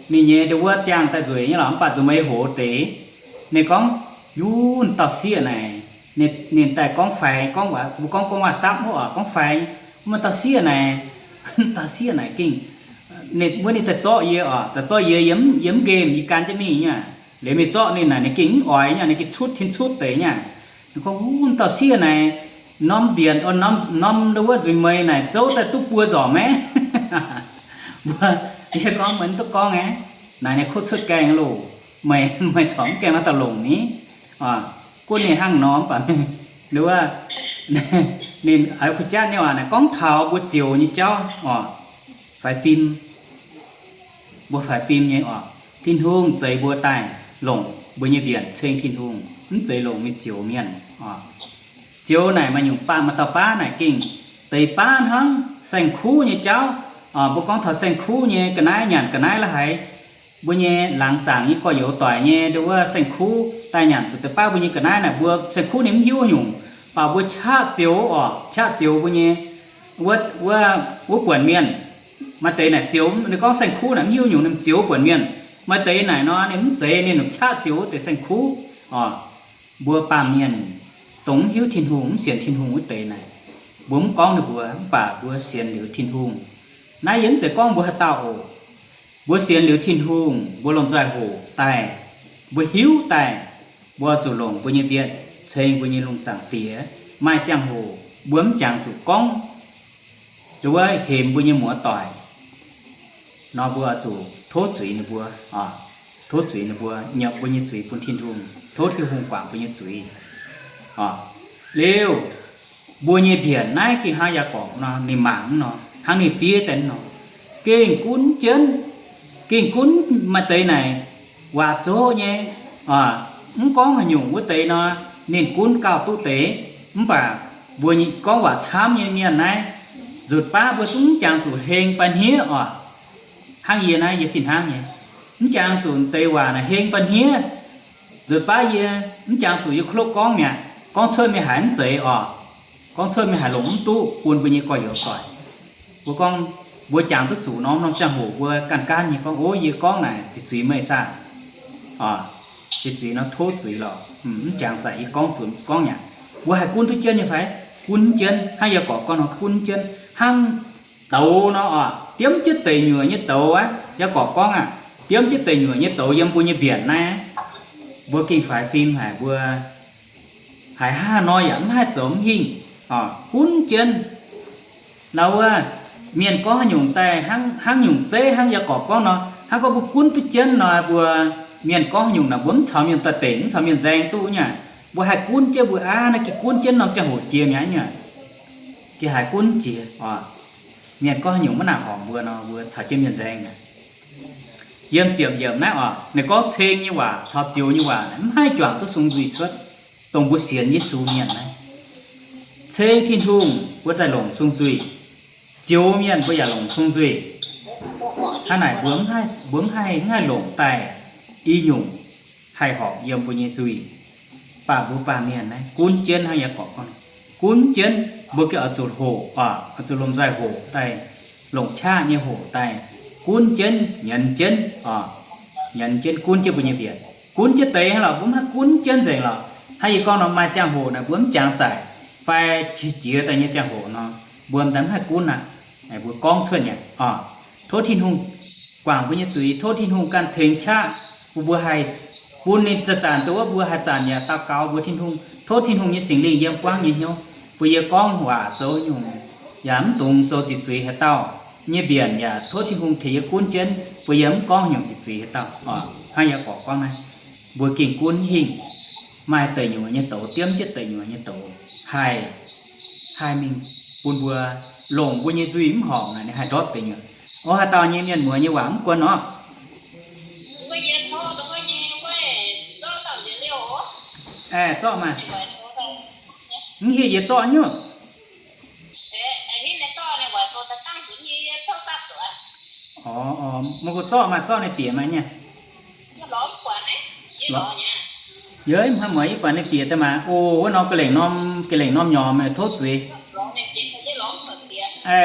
ninh nyei nduov wuov ziangh daaih nzueic nyei lorqc, mv baac zuqc meih hoz deix. Ninh gorngv, Yunv dauh sieqv naaic, ninh daaih gorngv faix, gorngv waac, mbuo gorngv gorngv waac-sapv wuov oc, gorngv faix. Wuov dauh sieqv naaic, dauh sieqv naaic gengh, wuov ninh daaih zorqv yie oc, daaih zorqv yie, yie mv nqemh, yie gan jienv mingh nyei aqv. Liuz mingh zorqv ninh naaic, ninh gengh mv oix nyei aqv, ninh gengh cutv tin cutv deix nyei aqv. Ninh gorngv, Wuov dauh sieqv naaic, norm mbienc, norm, norm nduov wuov nzuih meix naaic zouv daaih duqv buo nzormc maiv? Mbuo, yie gorngv, Meih mv duqv gorngv aqv. Naaic ninh kuv cuotv gaengh loh, meih, meih corc mv gaengh nor daaih longc ni. Gunv ninh hnangv nor mv baac nduov wuov, ninh kuv jatv nyei waac naaic gorngv taux mbuo zioux nyei jauv oc, faix fim. Mbuo faix fim nyei oc. Tin-Hungh zeix mbuo daaih longc mbuo nyei mbienc ceng Tin-Hungh, mv zeiz longc mingh zioux mienh oc. Zioux naaic maaih nyungc baav, maaih dauh baav naaic gengh deix baav hnangv saeng-kuv nyei jauv. Mbuo gorngv taux saeng-kuv nyei ga'naaiv, nyanc ga'naaiv la'haiz, mbuo nyei laangz zaangc nyei gorx-youz doic nyei nduov wuov saeng-kuv daaih nyanc zuqc deix baav mbuo nyei ga'naaiv naaic, mbuo saeng-kuv ninh mv hiuv nyungc, baac mbuo qaqv zioux oc, qaqv zioux mbuo nyei wuov, wuov buonc mienh. Maaih deix naaic zioux, ninh gorngv saeng-kuv naaic mv hiuv nyungc, ninh zioux buonc mienh. Maaih deix naaic nor ninh mv zeiz, ninh qaqv zioux wuov deix saeng-kuv oc. Mbuo baamh mienh dongh mv hiuv Tin-Hungh, mv sienx Tin-Hungh wuov deix naaic, mbuo mv gorngv ninh mbuo, mv baac mbuo sienx liuz Tin-Hungh. Naaiv yie mv zeiz gorngv mbuo haaix dauh oc. Mbuo sienx liuz Tin-Hungh, mbuo lomh nzoih hoqc daaih, mbuo hiuv daaih, mbuo zuqc longc mbuo nyei mbienc ceng mbuo nyei lungh zaangc Diex. Maaih ziangh hoc mbuo mv jangx zuqc gorngv, nduov wuov hemx mbuo nyei muoz-doic nor, mbuo zuqc tov zuiz ninh mbuo, tov zuiz ninh mbuo, nyiemc mbuo nyei zuiz bun Tin-Hungh, tov Tin-Hungh guangc mbuo nyei zuiz. Liuz, mbuo nyei mbienc naaiv gengh hnangv Yaagorpc nor, ninh mangc nor, hnangv ninh fiev daaih nor, gengh gunv jienv, gengh gunv maaih deix naaic waac zoqv nyei, mv gorngv haaix nyungc wuov deix nor, ninh gunv gauh duqv deix. Mv baac mbuo gorngv waac camv nyei mienh naaiv, nzutc baav mbuo zungv mv jangx zuqc heng fai hniev oc. Hnangv yie naaiv, yie fih hnangv nyei, mv jangx zuqc deix waac naaic heng fai hniev. Nzutc baav yie mv jangx zuqc yie kuv loqv gorngv mi'aqv, gorngv cuotv mingh haiz mv zeiz oc. Gorngv cuotv mingh haiz longc mv duqv bun mbuo nyei gorx-youz doic. Mbuo gorngv, mbuo jangx duqv zuqc norm-norm ziangh hoc mbuo ganh gaanv nyei gorngv, Ov, yie gorngv naaic ziqc zuiz meih saah? Ziqc zuiz nor tov zuiz lorqc, mv jangx zaqc yie gorngv zuqc gorngv mi'aqv. Mbuo haih gunv duqv jienv nyei fai? Gunv jienv, hnangv Yaagorpc gorngv nor gunv jienv hnangv douz nor oc, diemv jienv deic nyuoqc nyei douz aqv. Yaagorpc gorngv aqv, diemv jienv deic nyuoqc nyei douz yiem mbuo nyei mbienc naaiv. Mbuo gengh faix fim haic, mbuo haiz hnangv nor yaac mv haih zoux mv hingh, gunv jienv. Nor wuov, mienh gorngv haaix nyungc daaih hnangv nyungc zeiv hnangv Yaagorpc gorngv nor, hnangv gorngv mbuo gunv duqv jienv nor, mbuo, mienh gorngv haaix nyungc naaic mbuo mv caux mienh daaih dengc, mv caux mienh nzaeng duqv nyei. Mbuo haih gunv jienv mbuo aqv, naaiv gengh gunv jienv norm ziangh hoc jiex mi'aqv nyei. Gengh haiz gunv jiex oc. Mienh gorngv haaix nyungc maiv nangc horngc mbuo nor, mbuo caux jienv mienh nzaeng mi'aqv. Yiem ziepc yiemc naaiv oc, ninh gorngv ceng nyei waac caux zioux nyei waac mv haih juangc duqv sung nzuih cuotv, dongh mbuo sienx Yesu mienh naaiv. Ceng Tin-Hungh mbuo daaih longc sung nzuih, zioux mienh mbuo yaac longc sung nzuih. Hnangv naaic mbuo mv haih, mbuo mv haih, mv haih longc daaih i nyungc haih horpc yiem mbuo nyei nzuih. Baac mbuo baamh mienh naaiv gunv jienv hnangv Yaagorpc gorngv, gunv jienv mbuo gengh oix zuqc hoqc, oix zuqc lomh nzoih hoqc daaih longc qaqv nyei hoqc daaih gunv jienv, nyanc jienv, nyanc jienv gunv jienv mbuo nyei mbienc. Gunv jienv deix hnangv lorqc, mbuo mv haih gunv jienv nzengc lorqc. Hnangv yie gorngv nor, maaih ziangh hoc naaic mbuo mv jangx zaqc fai qiex jiez daaih nyei ziangh hoc nor, mbuo m'daaih mv haih gunv aqv. Mbuo gorngv cuotv nyei oc. Tov Tin-Hungh guangc mbuo nyei zuiz, tov Tin-Hungh ganh tengx qaqv bun mbuo haih, bun ninh zanc-zanc dongh wuov mbuo haih zanc yaac daux gaux mbuox Tin-Hungh, tov Tin-Hungh nyei Singx Lingh yiem buangv nyei hnyouv bun yie gorngv waac zoux nyungc yaac mv dungx zoux ziqc zuiz haaix dauh nyei mbienc, yaac tov Tin-Hungh tengx yie gunv jienv bun yie mv gorngv nyungc ziqc zuiz haaix dauh oc. Hnangv Yaagorpc gorngv naaiv, mbuo gengh gunv hingh, maaih deic nyuoqc nyei douz, diemv jienv deic nyuoqc nyei douz haih, haih mingh bun mbuo longc mbuo nyei nzuih mv horpc naaic, ninh haih ndortv deic nyuoqc. Orv, haaix dauh nyei mienh muoz nyei waac mv guon orv? Aeqv, zorqv maah. Mv hieh yie zorqv nyuoqc. Orv, orv, mv gunv zorqv maah, zorqv naaiv bieqc maah nyei. Yie maiv mueiz, yie buatc ninh bieqc daaih maah. O, wuov norm ga'lengc norm, ga'lengc norm nyormx tov zuiz.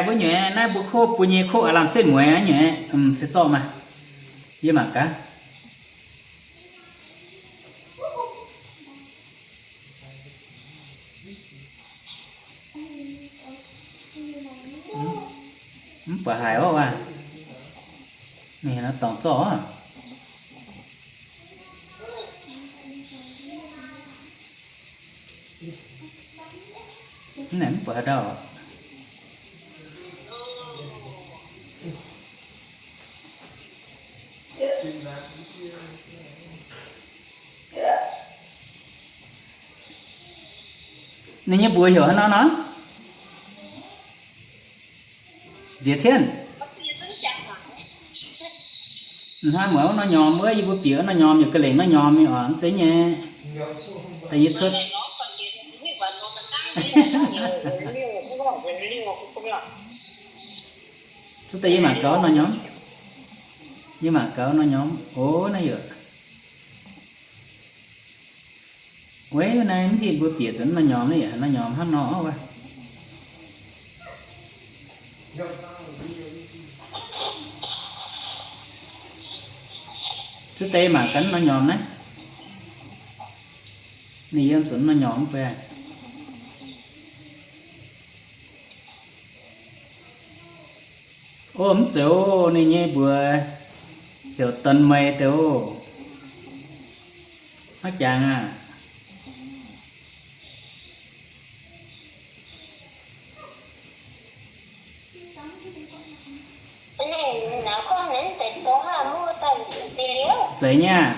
Wuov nyuiz naaiv mbuo kov bun nyei kov aav lamh setv mueiz nyuiz, se zorqv maah. Yie mangc gaax. Mv baac haiz orqv aav. Ninh dorngc zorqv. Mv naaic mv buatc haaix dauh. Ninh nyei mbuox heuc haaix nor nor? Nziex cien. Hnoi muoz wuov norm nyormx wuov, yie mbuo bieqc wuov norm nyormx yaac ga'lengc norm nyormx mingh oc, mv zeiz nyei. Daaih yie cuotv. Cuotv daaih yie mangc gaax norm nyormx. Yie mangc gaax norm nyormx. O, naaiv yaac. Weic naaiv mv zingh mbuo bieqc zuqc norm nyormx naaiv yaac norm nyormx hnangv nor wuov. Cuotv deix mangc gaax norm nyormx naaiv. Ninh yiem zuqc norm nyormx mv baac. O, mv zeiz oc, ninh nyei mbuox heuc Donx Meix deix oc. Maiv jangx aac. Zeiz nyei aac.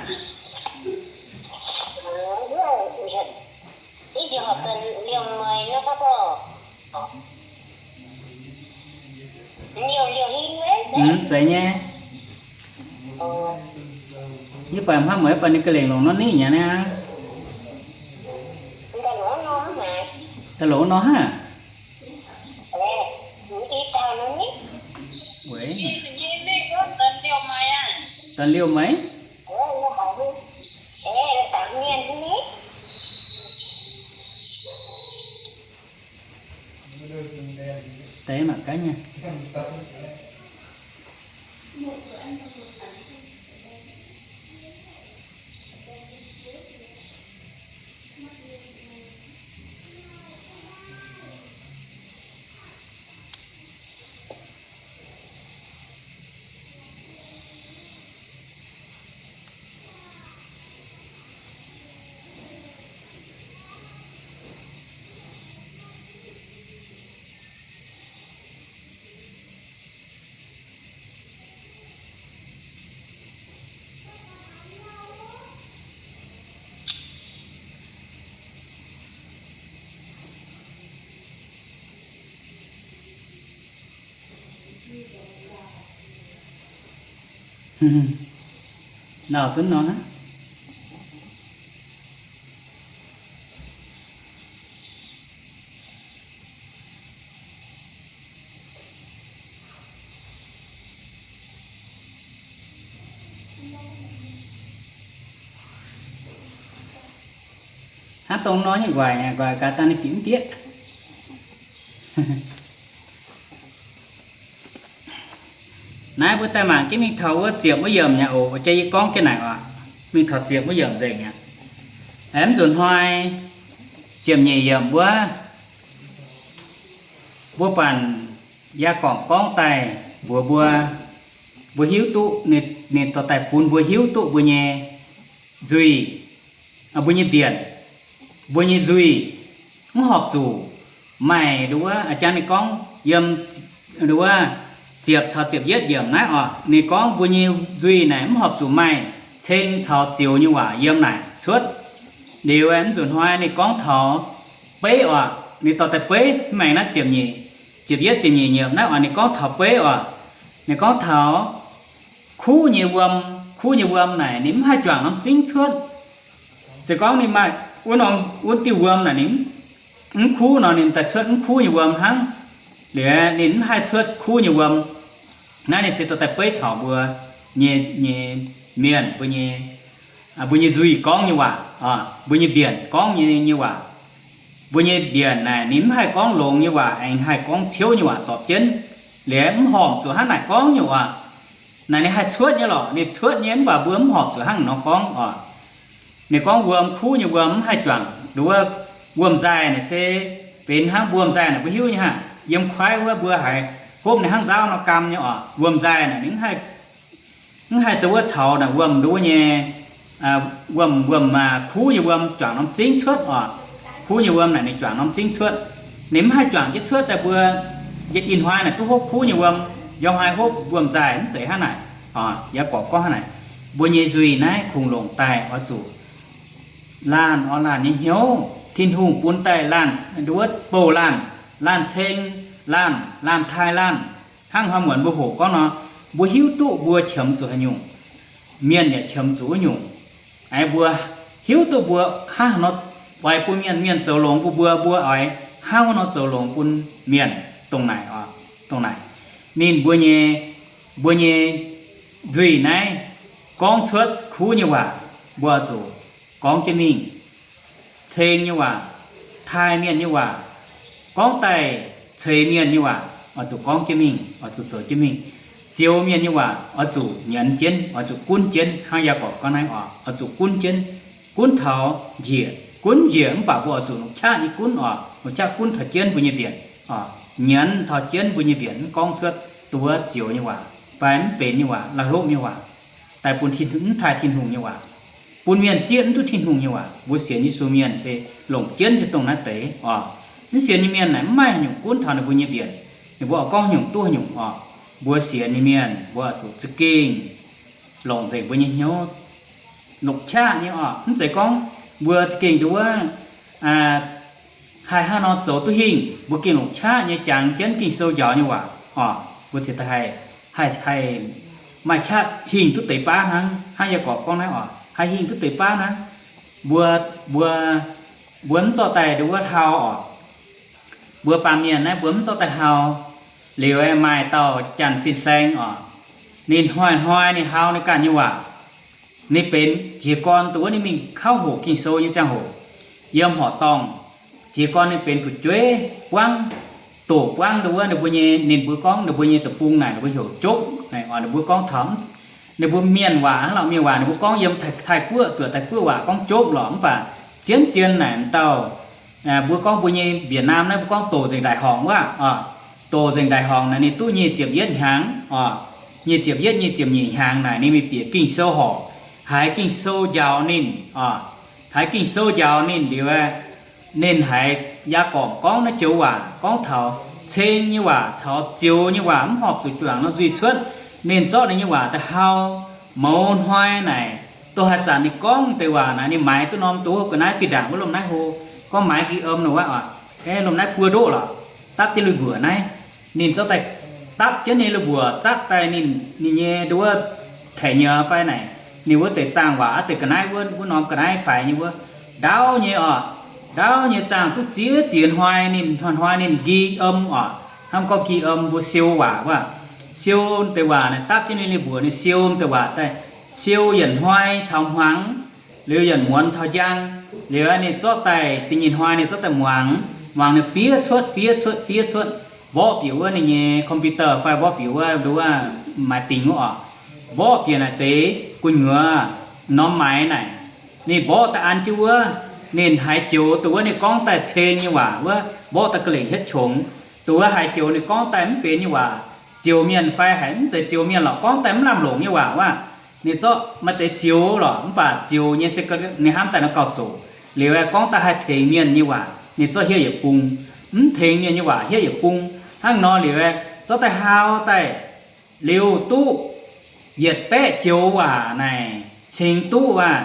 Mv, zeiz nyei. Yie baac hnangv mueiz baac ninh ga'lengc longc norm nitv nyei naaiv. Daaih longc nor hnangv. Weic, daaih liouh meix. Deix mangc gaax nyei. Lauh zunv nor hnangv. Hnangv dongh nor nyei nquaaic, nquaaic gaax daaih ninh bieqc mv dieqv. Naaiv mbuo daaih mangc jienv mingh taux wuov ziepc wuov yiemc nyei oc. Jiex yie gorngv jienv naaic oc, mingh taux ziepc wuov yiemc nzengc aqv. Aengx mv nzunc hnoi ziepc nyeic yiemc wuov, mbuo buatc Yaagorpc gorngv daaih mbuox mbuo, mbuo hiuv duqv ninh, ninh dorh daaih bun mbuo hiuv duqv mbuo nyei nzuih, mbuo nyei nzienh, mbuo nyei nzuih mv horpc zuqc maaih nduov, jangx ninh gorngv yiem nduov ziepc caux ziepc yietv yiemc naaiv oc. Ninh gorngv mbuo nyei nzuih naaic mv horpc zuqc maaih ceng caux zioux nyei waac yiem naaic cuotv. Liuz mv nzunc hnoi ninh gorngv taux beiv oc. Ninh dorh daaih beiv, mv maengx naaiv ziepc nyeic, ziepc yietv ziepc nyeic yiemc naaiv oc, ninh gorngv taux beiv oc. Ninh gorngv taux kuv nyei wuom. Kuv nyei wuom naaic ninh mv haih juangc norm zingv cuotv. Se gorngv ninh maaih wuov norm, wuov diuh wuom naaic ninh mv kuv nor, ninh daaih cuotv mv kuv nyei wuom hnangv. Liuz ninh mv haih cuotv kuv nyei wuom. Naaiv ninh se dorh daaih beiv taux mbuo nyei, nyei mienh, mbuo nyei mbuo nyei nzuih gorngv nyei waac, mbuo nyei mbienc gorngv nyei, nyei waac. Mbuo nyei mbienc naaic ninh mv haih gorngv longx nyei waac, aengx haih gorngv ciouv nyei waac zorpc jienv, liuz mv horpc zuqc hnangv naaic gorngv nyei waac. Naaic ninh haih cuotv nyei lorqc, ninh cuotv nyei mv baac mbuo mv horpc zuqc hnangv nor gorngv oc. Ninh gorngv wuom, kuv nyei wuom mv haih juangc nduov. Wuom-nzaaih naaic se benx hnangv wuom-nzaaih naaic mbuo hiuv nyei hnangv. Yiem kuaaiv wuov mbuo haiz hopv ninh hnangv nzauv nor gaam nyei oc. Wuom-nzaaih naaic ninh mv haih zoux wuov caux naaic wuom nduov nyei, wuom, wuom, kuv nyei wuom juangc norm zingv cuotv oc. Kuv nyei wuom naaic ninh juangc norm zingv cuotv. Ninh mv haih juangc jienv cuotv daaih mbuo yie ih hnoi naaic duqv hopv kuv nyei wuom, yiem haaix hopv wuom-nzaaih mv zeiz hnangv naaic oc. Yaagorpc gorngv hnangv naaic, mbuo nyei nzuih naaiv kungx longc daaih oix zuqc laanh orn laanh nyei hnyouv. Tin-Hungh bun daaih laanh nduov bouh laanh, laanh ceng laanh, laanh taaih laanh. Hnangv hnoi muonz mbuo hoqc gorngv nor, mbuo hiuv duqv mbuo qiemx zuqc haaix nyungc, mienh yaac qiemx zuqc wuov nyungc. Aengx mbuo hiuv duqv mbuo hnangv haaix nor oix bun mienh, mienh zoux longx bun mbuo, mbuo oix hnangv haaix nor zoux longx bun mienh. Dongh naaic oc, dongh naaic ninh mbuo nyei, mbuo nyei nzuih naaiv gorngv cuotv kuv nyei waac, mbuo oix zuqc gorngv jienv mingh. Ceng nyei waac, taaih mienh nyei waac, gorngv daaih ceix mienh nyei waac oix zuqc gorngv jienv mingh, oix zuqc zoux jienv mingh. Zioux mienh nyei waac oix zuqc nyanc jienv, oix zuqc gunv jienv. Hnangv Yaagorpc gorngv naaiv oc, oix zuqc gunv jienv, gunv taux njiec, gunv njiec mv baac mbuo oix zuqc longc qaqv nyei gunv oc, longc qaqv gunv taux jienv mbuo nyei mbienc oc, nyanc taux jienv mbuo nyei mbienc, mv gorngv cuotv nduov zioux nyei waac fai mv benx nyei waac, la'hlopv nyei waac, daaih bun mv taaih Tin-Hungh nyei waac, bun mienh zieqv mv duqv Tin-Hungh nyei waac. Mbuo sienx Yesu mienh se longc jienv se dongh naaiv deix oc. Mv sienx nyei mienh naaic mv maaih haaix nyungc gunv taux ninh mbuo nyei mbienc, ninh mbuo oix gorngv haaix nyungc duqv haaix nyungc oc. Mbuo sienx nyei mienh mbuo zuqc za'gengh longc nzengc mbuo nyei hnyouv, longc qaqv nyei oc. Mv zeiz gorngv mbuo za'gengh nduov haih hnangv nor zoux duqv hingh, mbuo gengh longc qaqv nyei jangx jienv Ging-Sou njaaux nyei waac oc. Mbuo ziouc haih, haih, haih maaih qaqv hingh duqv deix baav hnangv. Hnangv Yaagorpc gorngv naaiv oc, haih hingh duqv deix baav hnangv. Mbuo, mbuo, mbuo mv zorqv daaih nduov hlau oc. Mbuo baamh mienh naaiv mbuo mv zorqv daaih hlau. Liuz maaih dauh janx fin-saeng oc, ninh hnoi-hnoi ninh hlau ninh ganh nyei waac. Ninh benx jiez gorn dongh wuov ninh mingh kauv hoqc Ging-Sou nyei ziangh hoc, yiem horqc dorngh, jiez gorn ninh benx fu'jueiv buangv, doqc buangv dongh wuov ninh mbuo nyei, ninh mbuo gorngv ninh mbuo nyei deic-bung naaic ninh mbuo heuc Jopv. Ninh mbuo gorngv taux ninh mbuo mienh waac hnangv, lorqc, mienh waac ninh mbuo gorngv yiem Taiv-, Taiv-Guoqv zuoqc Taiv-Guoqv waac gorngv Jopv lorqc. Mv baac zien-zien naaic dauh, mbuo gorngv mbuo nyei Việt Nam naaiv mbuo gorngv doqc nzengc ndaaic horngc wuov oc. Doqc nzengc ndaaic horngc naaic ninh duqv nyic ziepc yietv hnyangx oc. Nyic ziepc yietv, nyic ziepc nyeic hnyangx naaic ninh mingh bieqc Ging-Sou horc, haiz Ging-Sou njaaux ninh oc. Haiz Ging-Sou njaaux ninh liuz, ninh haiz Yaagorpc gorngv naaiv joux waac, gorngv taux ceng nyei waac caux zioux nyei waac mv horpc zuqc juangc nor nzuih cuotv. Ninh zorqv ninh nyei waac daaih hlau. Mouz hnoi naaic, dongh haaix zanc ninh gorngv deix waac naaic, ninh maaiz duqv norm dov ga'naaiv fih ndaangc wuov lomh naaiv hlo, gorngv maaiz nqi om nor wuov oc, lomh naaiv buo ndoqv lorqc, dapv jienv lui-mbuoqc naaiv. Ninh zorqv daaih dapv jienv ninh lui-mbuoqc zatv daaih ninh, ninh nyei nduov taeqv nyei fai naaic, ninh wuov deix zaangh waac aqv, deix ga'naaiv wuov, wuov norm ga'naaiv faix nyei wuov, ndaauv nyei oc. Ndaauv nyei zaangh duqv ziex ziex hnoi, ninh hnoi-hnoi ninh nqi om oc. Hnamv gorngv nqi om mbuo siou waac wuov, siou deix waac naaic dapv jienv ninh lui-mbuoqc, ninh siou deix waac daaih, siou yietc hnoi taux hmuangx, liuz yietc muonz taux njang. Liuz ninh zorqv daaih da'nyeic hnoi ninh zorqv daaih muangx, muangx ninh fiev cuotv, fiev cuotv, fiev cuotv, mborqv bieqc wuov ninh nyei computer fai mborqv bieqc wuov nduov maaih dingc wuov oc. Mborqv bieqc naaic deix gu'nyuoz norm maaiz naaic, ninh mborqv daaih an jienv wuov, ninh haiz joux dongh wuov ninh gorngv daaih ceng nyei waac wuov, mborqv daaih ga'lengc hietv qongx. Dongh wuov haiz joux ninh gorngv daaih mv benx nyei waac, ziouc mienh fai haiz mv zeiz ziouc mienh lorqc, gorngv daaih mv lamh longc nyei waac wuov, ninh zorqv maaih deix zioux lorqc, mv baac zioux nyei se ninh hnamv daaih nor gauh zoqc. Liuz gorngv daaih haih tengx mienh nyei waac ninh zorqv hietv yietc bung, mv tengx mienh nyei waac hietv yietc bung. Hnangv nor liuz, zorqv daaih hlau daaih, liuz duqv yietc baeqv joux waac naaic cingx duqv aac,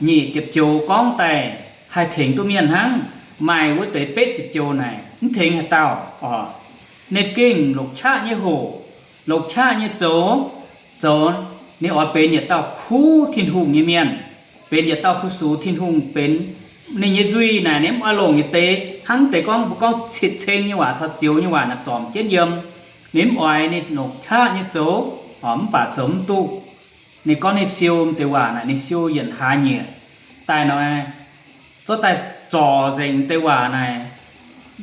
nyic ziepc joux gorngv daaih haih tengx duqv mienh hnangv. Maaih wuov deix betv ziepc joux naaic mv tengx haaix dauh oc. Ninh gengh longc qaqv nyei hoc, longc qaqv nyei zoux, zoux ninh oix benx yietc dauh kuv Tin-Hungh nyei mienh, benx yietc dauh fu-sux Tin-Hungh, benx ninh nyei nzuih naaic ninh mv oix longc yietc deix hnangv deix gorngv mbuo gorngv citv ceng nyei waac caux zioux nyei waac naaic zormc jienv yiem. Ninh mv oix, ninh longc qaqv nyei zoux, mv baac zoux mv duqv. Ninh gorngv ninh siou deix waac naaic, ninh siou yietc hlaax nyieqc daaih nor, zorqv daaih zorc nzengc deix waac naaic,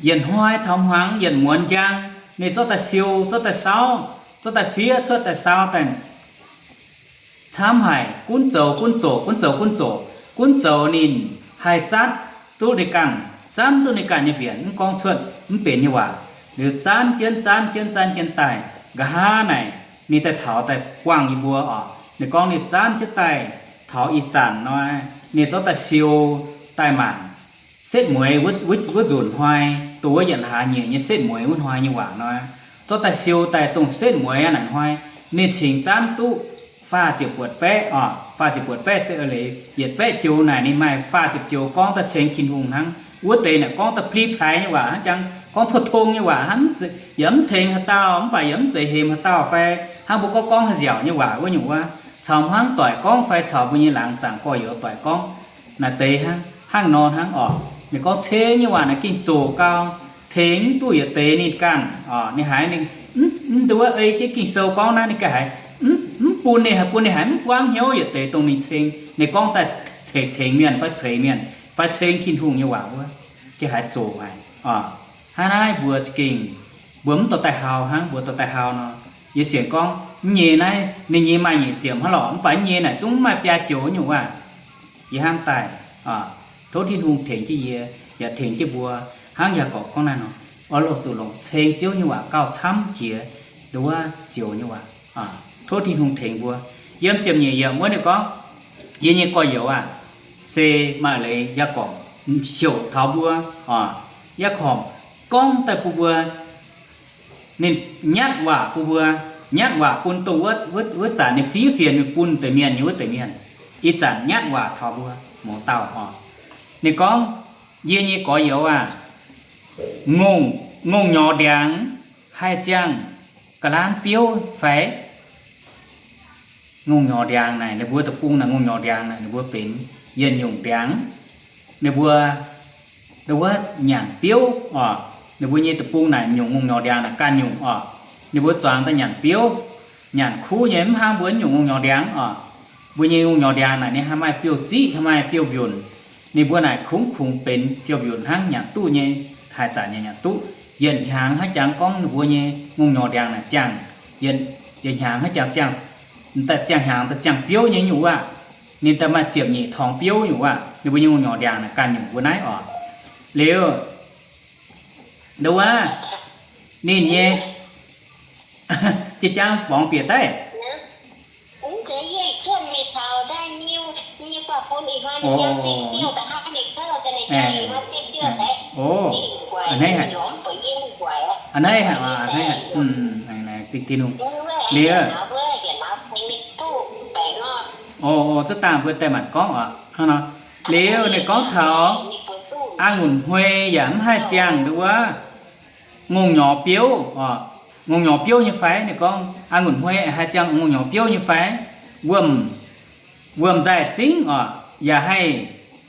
yietc hnoi taux hmuangx yietc muonz njang, ninh zorqv daaih siou, zorqv daaih saauv, zorqv daaih fiev cuotv daaih saauv daaih camv haic, gunv zoux gunv zoqc, gunv zoux gunv zoqc, gunv zoux ninh haih zatv duqv ninh ganh, zatv duqv ninh ganh nyei mbienc mv gorngv cuotv mv benx nyei waac. Liuz zanv jienv, zanv jienv, zanv jienv daaih, nqa'haav naaic ninh daaih taux daaih buangh yie mbuo oc. Ninh gorngv ninh zanv jienv daaih taux ih zanc nor, ninh zorqv daaih siou daaih mangc setv mueiz wuov nzunc hnoi, dongh wuov yietc hlaax nyieqc nyei setv mueiz wuov hnoi nyei waac nor, zorqv daaih siou daaih dongh setv mueiz aqv naaic hnoi, ninh cingx zanv duqv faah ziepc buatc baeqv oc. Faah ziepc buatc baeqv se eix leiz yietc baeqv joux naaic ninh maaih faah ziepc joux gorngv daaih ceng Tin-Hungh hnangv. Wuov deix naaic gorngv daaih pli-plaaix nyei waac hnangv, jangv gorngv pou-tong nyei waac hnangv, yaac mv tengx haaix dauh, mv baac yaac mv zeiz hemx haaix dauh fai hnangv mbuo gorngv gorngv haaix nziaauc nyei waac wuov nyungc wuov, caux hnangv doic gorngv fai caux mbuo nyei laangz zaangc gorx-youz doic gorngv naaic deix hnangv, hnangv nor hnangv oc. Ninh gorngv ceng nyei waac naaic gengh zoqc gau, tengx duqv yietc deix ninh ganh oc. Ninh haiz ninh mv, mv nduov ei jienv Ging-Sou gorngv naaiv ninh ganh haiz mv bun ninh, haiz bun ninh haiz mv buangv hnyouv yietc deix dongh ninh ceng, ninh gorngv daaih ceix tengx mienh fai ceix mienh fai ceng Tin-Hungh nyei waac wuov, gengh haiz zoqc haic oc. Hnangv naaiv mbuo za'gengh, mbuo mv dorh daaih hau hnangv, mbuo dorh daaih hau nor, yie sienx gorngv mv nyei naaiv ninh nyei maaih nyeic ziepc hnangv lorqc, mv baac mv nyei naaic zungv maaih biaa joux nyungc waac. Yie hnamv daaih, tov Tin-Hungh tengx jienv yie, yaac tengx jienv mbuo, hnangv Yaagorpc gorngv naaiv nor, oix longc zuqc longc ceng Ziouv nyei waac gauh camv jiex nduov zioux nyei waac. Tov Tin-Hungh tengx mbuo. Yiem ziepc nyeic yiemc wuov ninh gorngv, yie nyei gorx-youz aah, se maaih leiz Yaagorpc heuc taux mbuo oc. Yaagorpc gorngv daaih bun mbuo, ninh nyatv waac bun mbuo, nyatv waac bun dongh wuov, wuov zanc ninh fiev fienx mingh bun deix mienh nyei wuov deix mienh. Ih zanc nyatv waac taux mbuo mouz dauh oc. Ninh gorngv, yie nyei gorx-youz aah, ngongh, ngongh nyorx ndiangx haih ziangh ga'laangv biouv fai? Ngongh nyorx ndiangx naaic, ninh mbuo deic-bung naaic ngongh nyorx ndiangx naaic, ninh mbuo benx yietc nyungc ndiangx. Ninh mbuo, ninh mbuo nyanc biouv oc. Ninh mbuo nyei deic-bung naaic nyungc ngongh nyorx ndiangx naaic ganh nyungc oc. Ninh mbuo zuangx daaih nyanc biouv, nyanc kuv nyei, mv hnangv mbuo nyungc ngongh nyorx ndiangx oc. Mbuo nyei ngongh nyorx ndiangx naaic ninh haih maaih biouv-ziqv, haih maaih biouv-mbiunc. Ninh mbuo naaic kungx kungx benx biouv-mbiunc hnangv, nyanc duqv nyei, haaix zanc yaac nyanc duqv. Yietc hnyangx hnangv jangx gorngv ninh mbuo nyei ngongh nyorx ndiangx naaic ziangh, yietc hnyangx hnangv jangx ziangh, daaih ziangh hnyangx daaih ziangh biouv nyei nyungc wuov. Ninh daaih maaih ziepc nyeic torngx biouv nyungc wuov. Ninh mbuo nyei ngongh nyorx ndiangx naaic ganh nyungc mbuo naaiv oc. Liuz, nduov, ninh nyei, jiex jangv borngz bieqc daaih. Hnangv naaiv haic, zingh Tin-Hungh. Liuz, o, za'gengh mbuo daaih mangc gorngv oc, hnangv nor. Liuz ninh gorngv taux a'ngunc hmue yaac mv haih ziangh nduov ngongh nyorx biouv oc. Ngongh nyorx biouv nyei fai? Ninh gorngv a'ngunc hmue haih ziangh ngongh nyorx biouv nyei fai? Wuom, wuom-nzaaih zingv oc, yaac haih,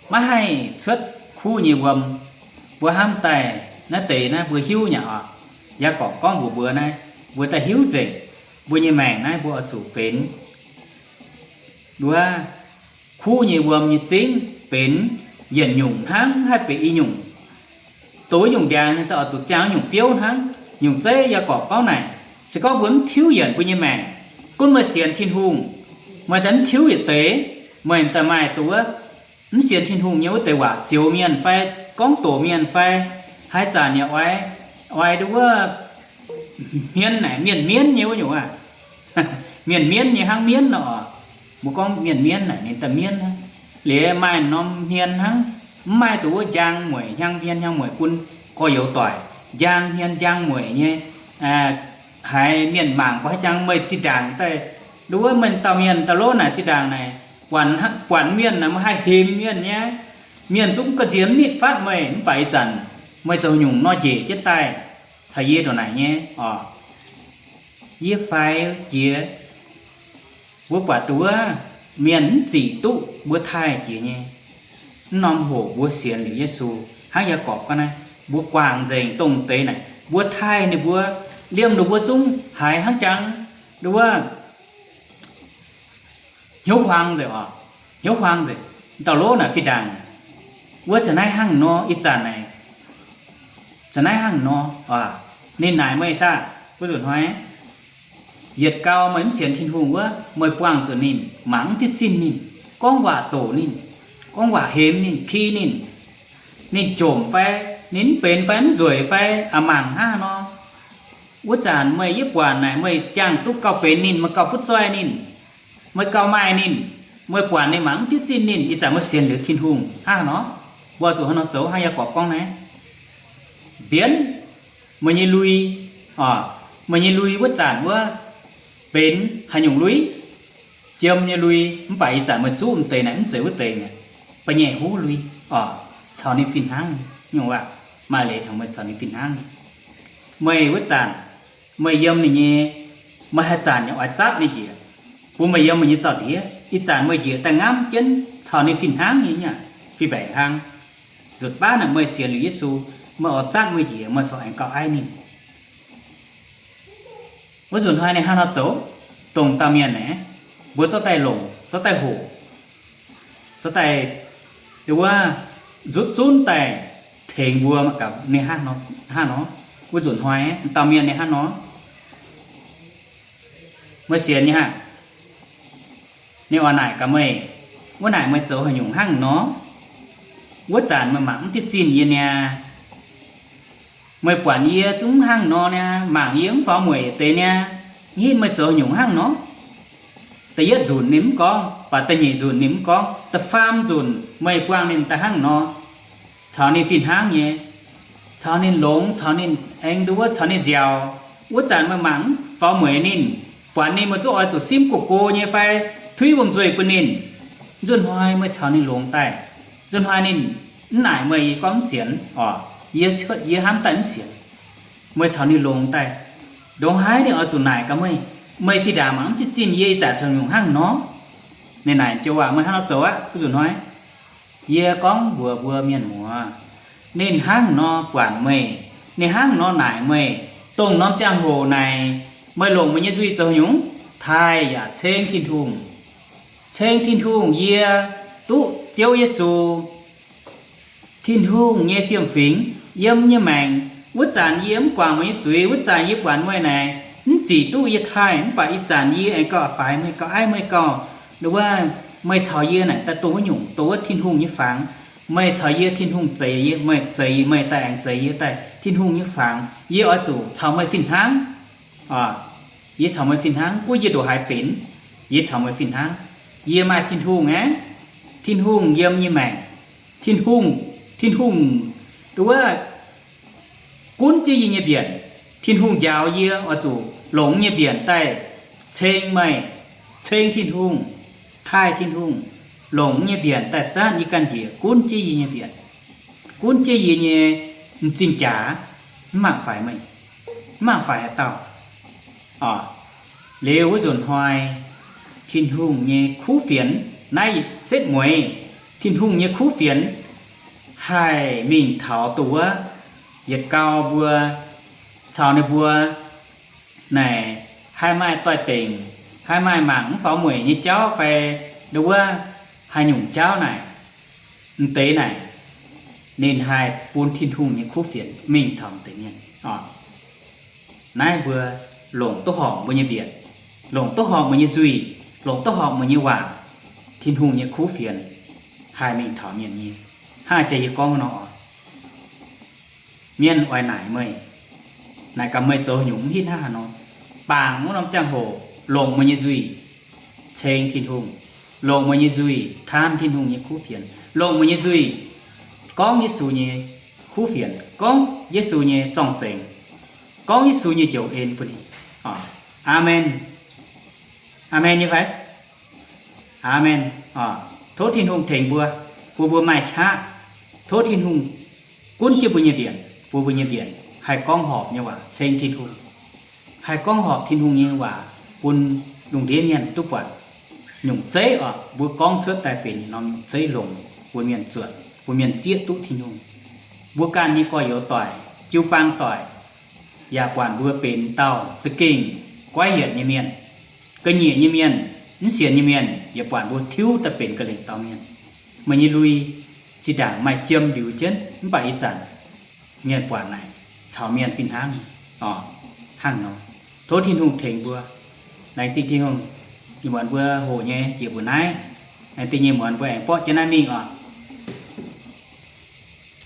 maiv haih cuotv kuv nyei wuom. Mbuo hnamv daaih naaiv deix naaiv mbuo hiuv nyei oc. Yaagorpc gorngv mbuox mbuo naaiv, mbuo daaih hiuv nzengc, mbuo nyei maengc naaiv mbuo oix zuqc benx nduov kuv nyei wuom nyei zingv, benx yietc nyungc hnangv, haih benx i nyungc. Dongh wuov nyungc ndiangx ninh daaih oix zuqc ziangh wuov nyungc biouv hnangv. Nyungc zeiv Yaagorpc gorngv naaic, se gorngv mbuo mv tiuv yienc mbuo nyei maengc, gunv meih sienx Tin-Hungh, meih daaih mv tiuv yietc deix, meih daaih maaih dongh wuov mv sienx Tin-Hungh nyei wuov deix waac zioux mienh fai gorngv doqc mienh fai, haaix zanc yaac oix, oix nduov wuov hmien naaic mienh mienv nyei wuov nyungc aah. Mienh mienv nyei hnangv mienv nor oc. Mbuo gorngv mienh mienv naaic ninh daaih mienv hnangv. Liuz maaih norm hmien hnangv, mv maaih dongh wuov njang mueic hnyangx hmien hnyangx mueic bun gorx-youz doic, njang hmien njang mueic nyei. Haiz mienh mangc mbuo haaix jangx meih zinh ndaangc daaih, nduov wuov meih dauh mienh daaih lov naaic zinh ndaangc naaic, buatc mienh naaic meih haih hemx mienh nyei. Mienh zungv ga'nziex mv nitv fatv meih, mv baac ih zanc meih zoux nyungc nor njiec jienv daaih caux yie ndongc naaic nyei oc. Yie faix jiex, mbuo buatc dongh wuov mienh mv zic duqv mbuo taaih jiex nyei. Mv norm hoc mbuo sienx liuz Yesu, hnangv Yaagorpc gorngv naaiv, mbuo guangc nzengc dongh deix naaic, mbuo taaih ninh mbuo, liemh ninh mbuo zungv haiz hnangv jangx nduov wuov hnyouv huaang nzengc oc, hnyouv huaang nzengc. Dauh lov naaic fih ndaangc, wuov zanc naaiv hnangv nor, ih zanc naaic, zanc naaiv hnangv nor, ninh naaic meih saah, wuov nzunc hnoi, yietc gau meih mv sienx Tin-Hungh wuov, meih buangh zuqc ninh, mangc mv diqv zinh ninh, gorngv waac doqc ninh, gorngv waac hemx ninh, ki ninh, ninh jomc fai, ninh mv benx fai mv nzueic fai, a'mangc hnangv haaix nor. Wuov zanc meih yie buatc naaic meih ziangh duqv gauh benx ninh, meih gauh butv zoih ninh, meih gauh maaih ninh, meih buatc ninh mangc mv diqv zinh ninh, ih zanc meih sienx liuz Tin-Hungh hnangv haaix nor. Mbuo zuqc hnangv haaix nor zoux hnangv yie gorx gorngv naaiv, mbienv meih nyei lui, meih nyei lui wuov zanc wuov benx haaix nyungc lui? Jiem nyei lui, mv baac ih zanc meih zuqv m'deix naaic mv zeiz wuov deix mi'aqv, ba'nyeic huv lui oc, caux ninh fih hnangv nyei. Nyungc waac maaih leiz taux meih caux ninh fih hnangv nyei. Meih wuov zanc, meih yiem ninh nyei, meih haaix zanc yaac oix zatv ninh njiec, bun meih yiem meih nyei zaux-ndiev. Ih zanc meih njiec daaih ngamv jienv caux ninh fih hnangv nyei, fih mbaeqc hlang. Nzutc baav naaic meih sienx liuz Yesu, meih oix zatv meih njiec, meih corc aengx gauh aiv ninh. Wuov nzunc hnoi ninh hnangv haaix nor zoux? Dongh dauh mienh aeqv, mbuo zorqv daaih longc, zorqv daaih hoqc, zorqv daaih, wuov, nzutv zunv daaih tengx mbuo mangc gaax ninh hnangv haaix nor. Wuov nzunc hnoi dauh mienh ninh hnangv haaix nor, meih sienx nyei hnangv. Ninh oix naaic gaax meih, wuov naaic meih zoux haaix nyungc hnangv nor? Wuov zanc meih mangc mv diqv zinh yie niaa. Meih buatc yie zungv hnangv nor niaa, mangc yie mv faaux mueic deix niaa. Hitv meih zoux haaix nyungc hnangv nor? Da'yietv nzunc ninh mv gorngv, baac da'nyeic nzunc ninh mv gorngv, da'faam nzunc meih buangh ninh daaih hnangv nor, caux ninh fih hnangv nyei, caux ninh longx, caux ninh aengx nduov, caux ninh nziaaux. Wuov zanc meih mangc mv faaux mueic ninh, buatc ninh meih zuqc oix zuqc simv gox-go nyei fai tuiv wuom-nzuih bun ninh. Nzunc hnoi meih caux ninh longx daaih, nzunc hnoi ninh mv naaic meih, yie gorngv mv sienx oc, yie cuotv, yie hnamv daaih mv sienx. Meih caux ninh longx daaih, ndongc haaix ninh oix zuqc naaic gaax meih, meih fih ndaangc mangc mv diqv zinh yie ih zanc zoux nyungc hnangv nor. Ninh naaic joux waac meih hnangv nor zoux aqv. Wuov nzunc hnoi yie gorngv mbuox mbuo mienh muoz, ninh hnangv nor buatc meih, ninh hnangv nor naaic meih, dongh norm ziangh hoc naaic, meih longc meih nyei nzuih zoux nyungc? Taaih yaac ceng Tin-Hungh. Ceng Tin-Hungh, yie duqv Ziouv Yesu, Tin-Hungh nyei fiem-fingx yiem nyei maengc. Wuov zanc yie mv guangc meih nyei zuiz, wuov zanc yie buatc meih naaic mv zic duqv yie taaih, mv baac ih zanc yie aengx gauh faix meih, gauh aiv meih gauh, wuov, meih caux yie naaic daaih dongh wuov nyungc, dongh wuov Tin-Hungh nyei fangx. Meih caux yie, Tin-Hungh zeix yie, meih zeix meih daaih aengx zeix yie daaih Tin-Hungh nyei fangx. Yie oix zuqc caux meih fih hnangv. Yie caux meih fih hnangv, gunv yie ndongc haaix benx, yie caux meih fih hnangv. Yie maaih Tin-Hungh aqv. Tin-Hungh yiem nyei maengc. Tin-Hungh, Tin-Hungh, wuov, gunv jienv yie nyei mbienc. Tin-Hungh njaaux yie oix zuqc longc nyei mbienc daaih ceng meih, ceng Tin-Hungh, taaih Tin-Hungh, longc nyei mbienc daaih zatv yie ganh njiec, gunv jienv yie nyei mbienc, gunv jienv yie nyei m'zing jaax, mv mangc faix meih, mv mangc faix haaix dauh. Liuz wuov nzunc hnoi, Tin-Hungh nyei kuv fienx, naaiv setv mueiz, Tin-Hungh nyei kuv fienx haih mingh taux dongh wuov yietc gau mbuo caux ninh mbuo naaic haih maaih doix-dengc, haih maaih mangc mv faaux mueic nyei jauv fai nduov wuov haaix nyungc jauv naaic, m'deix naaic, ninh haih bun Tin-Hungh nyei kuv fienx mingh taux m'deix mienh. Naaiv mbuo longc duqv horpc mbuo nyei mbienc, longc duqv horpc mbuo nyei nzuih, longc duqv horpc mbuo nyei waac, Tin-Hungh nyei kuv fienx haih mingh taux mienh nyei. Hnangv jiex yie gorngv nor, mienh oix naaic meih, naaic gaax meih zoux nyungc mv hitv hnangv haaix nor. Bangc wuov norm ziangh hoc longc meih nyei nzuih ceng Tin-Hungh, longc meih nyei nzuih taanv Tin-Hungh nyei kuv fienx, longc meih nyei nzuih gorngv Yesu nyei kuv fienx, gorngv Yesu nyei zorng-zengx, gorngv Yesu nyei njoux en bun ninh. Aamen. Aamen nyei fai? Aamen. Tov Tin-Hungh tengx mbuo, bun mbuo maaih qaqv. Tov Tin-Hungh gunv jienv mbuo nyei mbienc, bun mbuo nyei mbienc haih gorngv horpc nyei waac ceng Tin-Hungh, haih gorngv horpc Tin-Hungh nyei waac bun lungh ndiev mienh duqv buatc. Nyungc zeiv oc, mbuo gorngv cuotv daaih benx norm nyungc zeiv longx bun mienh zuotc, bun mienh zieqv duqv Tin-Hungh. Mbuo ganh nyei gorx-youz doic, jiu-baang doic, yaac buatc mbuo benx dauh za'gengh goiv yietc nyei mienh, ga'nyiec nyei mienh, Mv sienx nyei mienh yaac buatc mbuo tiuv daaih benx ga'lengc dorh mienh. Meih nyei lui zinh ndaangc maaih jiem liuz jienv, mv baac ih zanc mienh buatc naaic caux mienh fih hnangv, hnangv nor. Tov Tin-Hungh tengx mbuo. Laengz zingh Tin-Hungh. Ih muonz mbuo hoqc nyei jiex mbuo naaiv. Laengz zingh nyei muonz mbuo aengx borqv jienv naaiv mingh oc.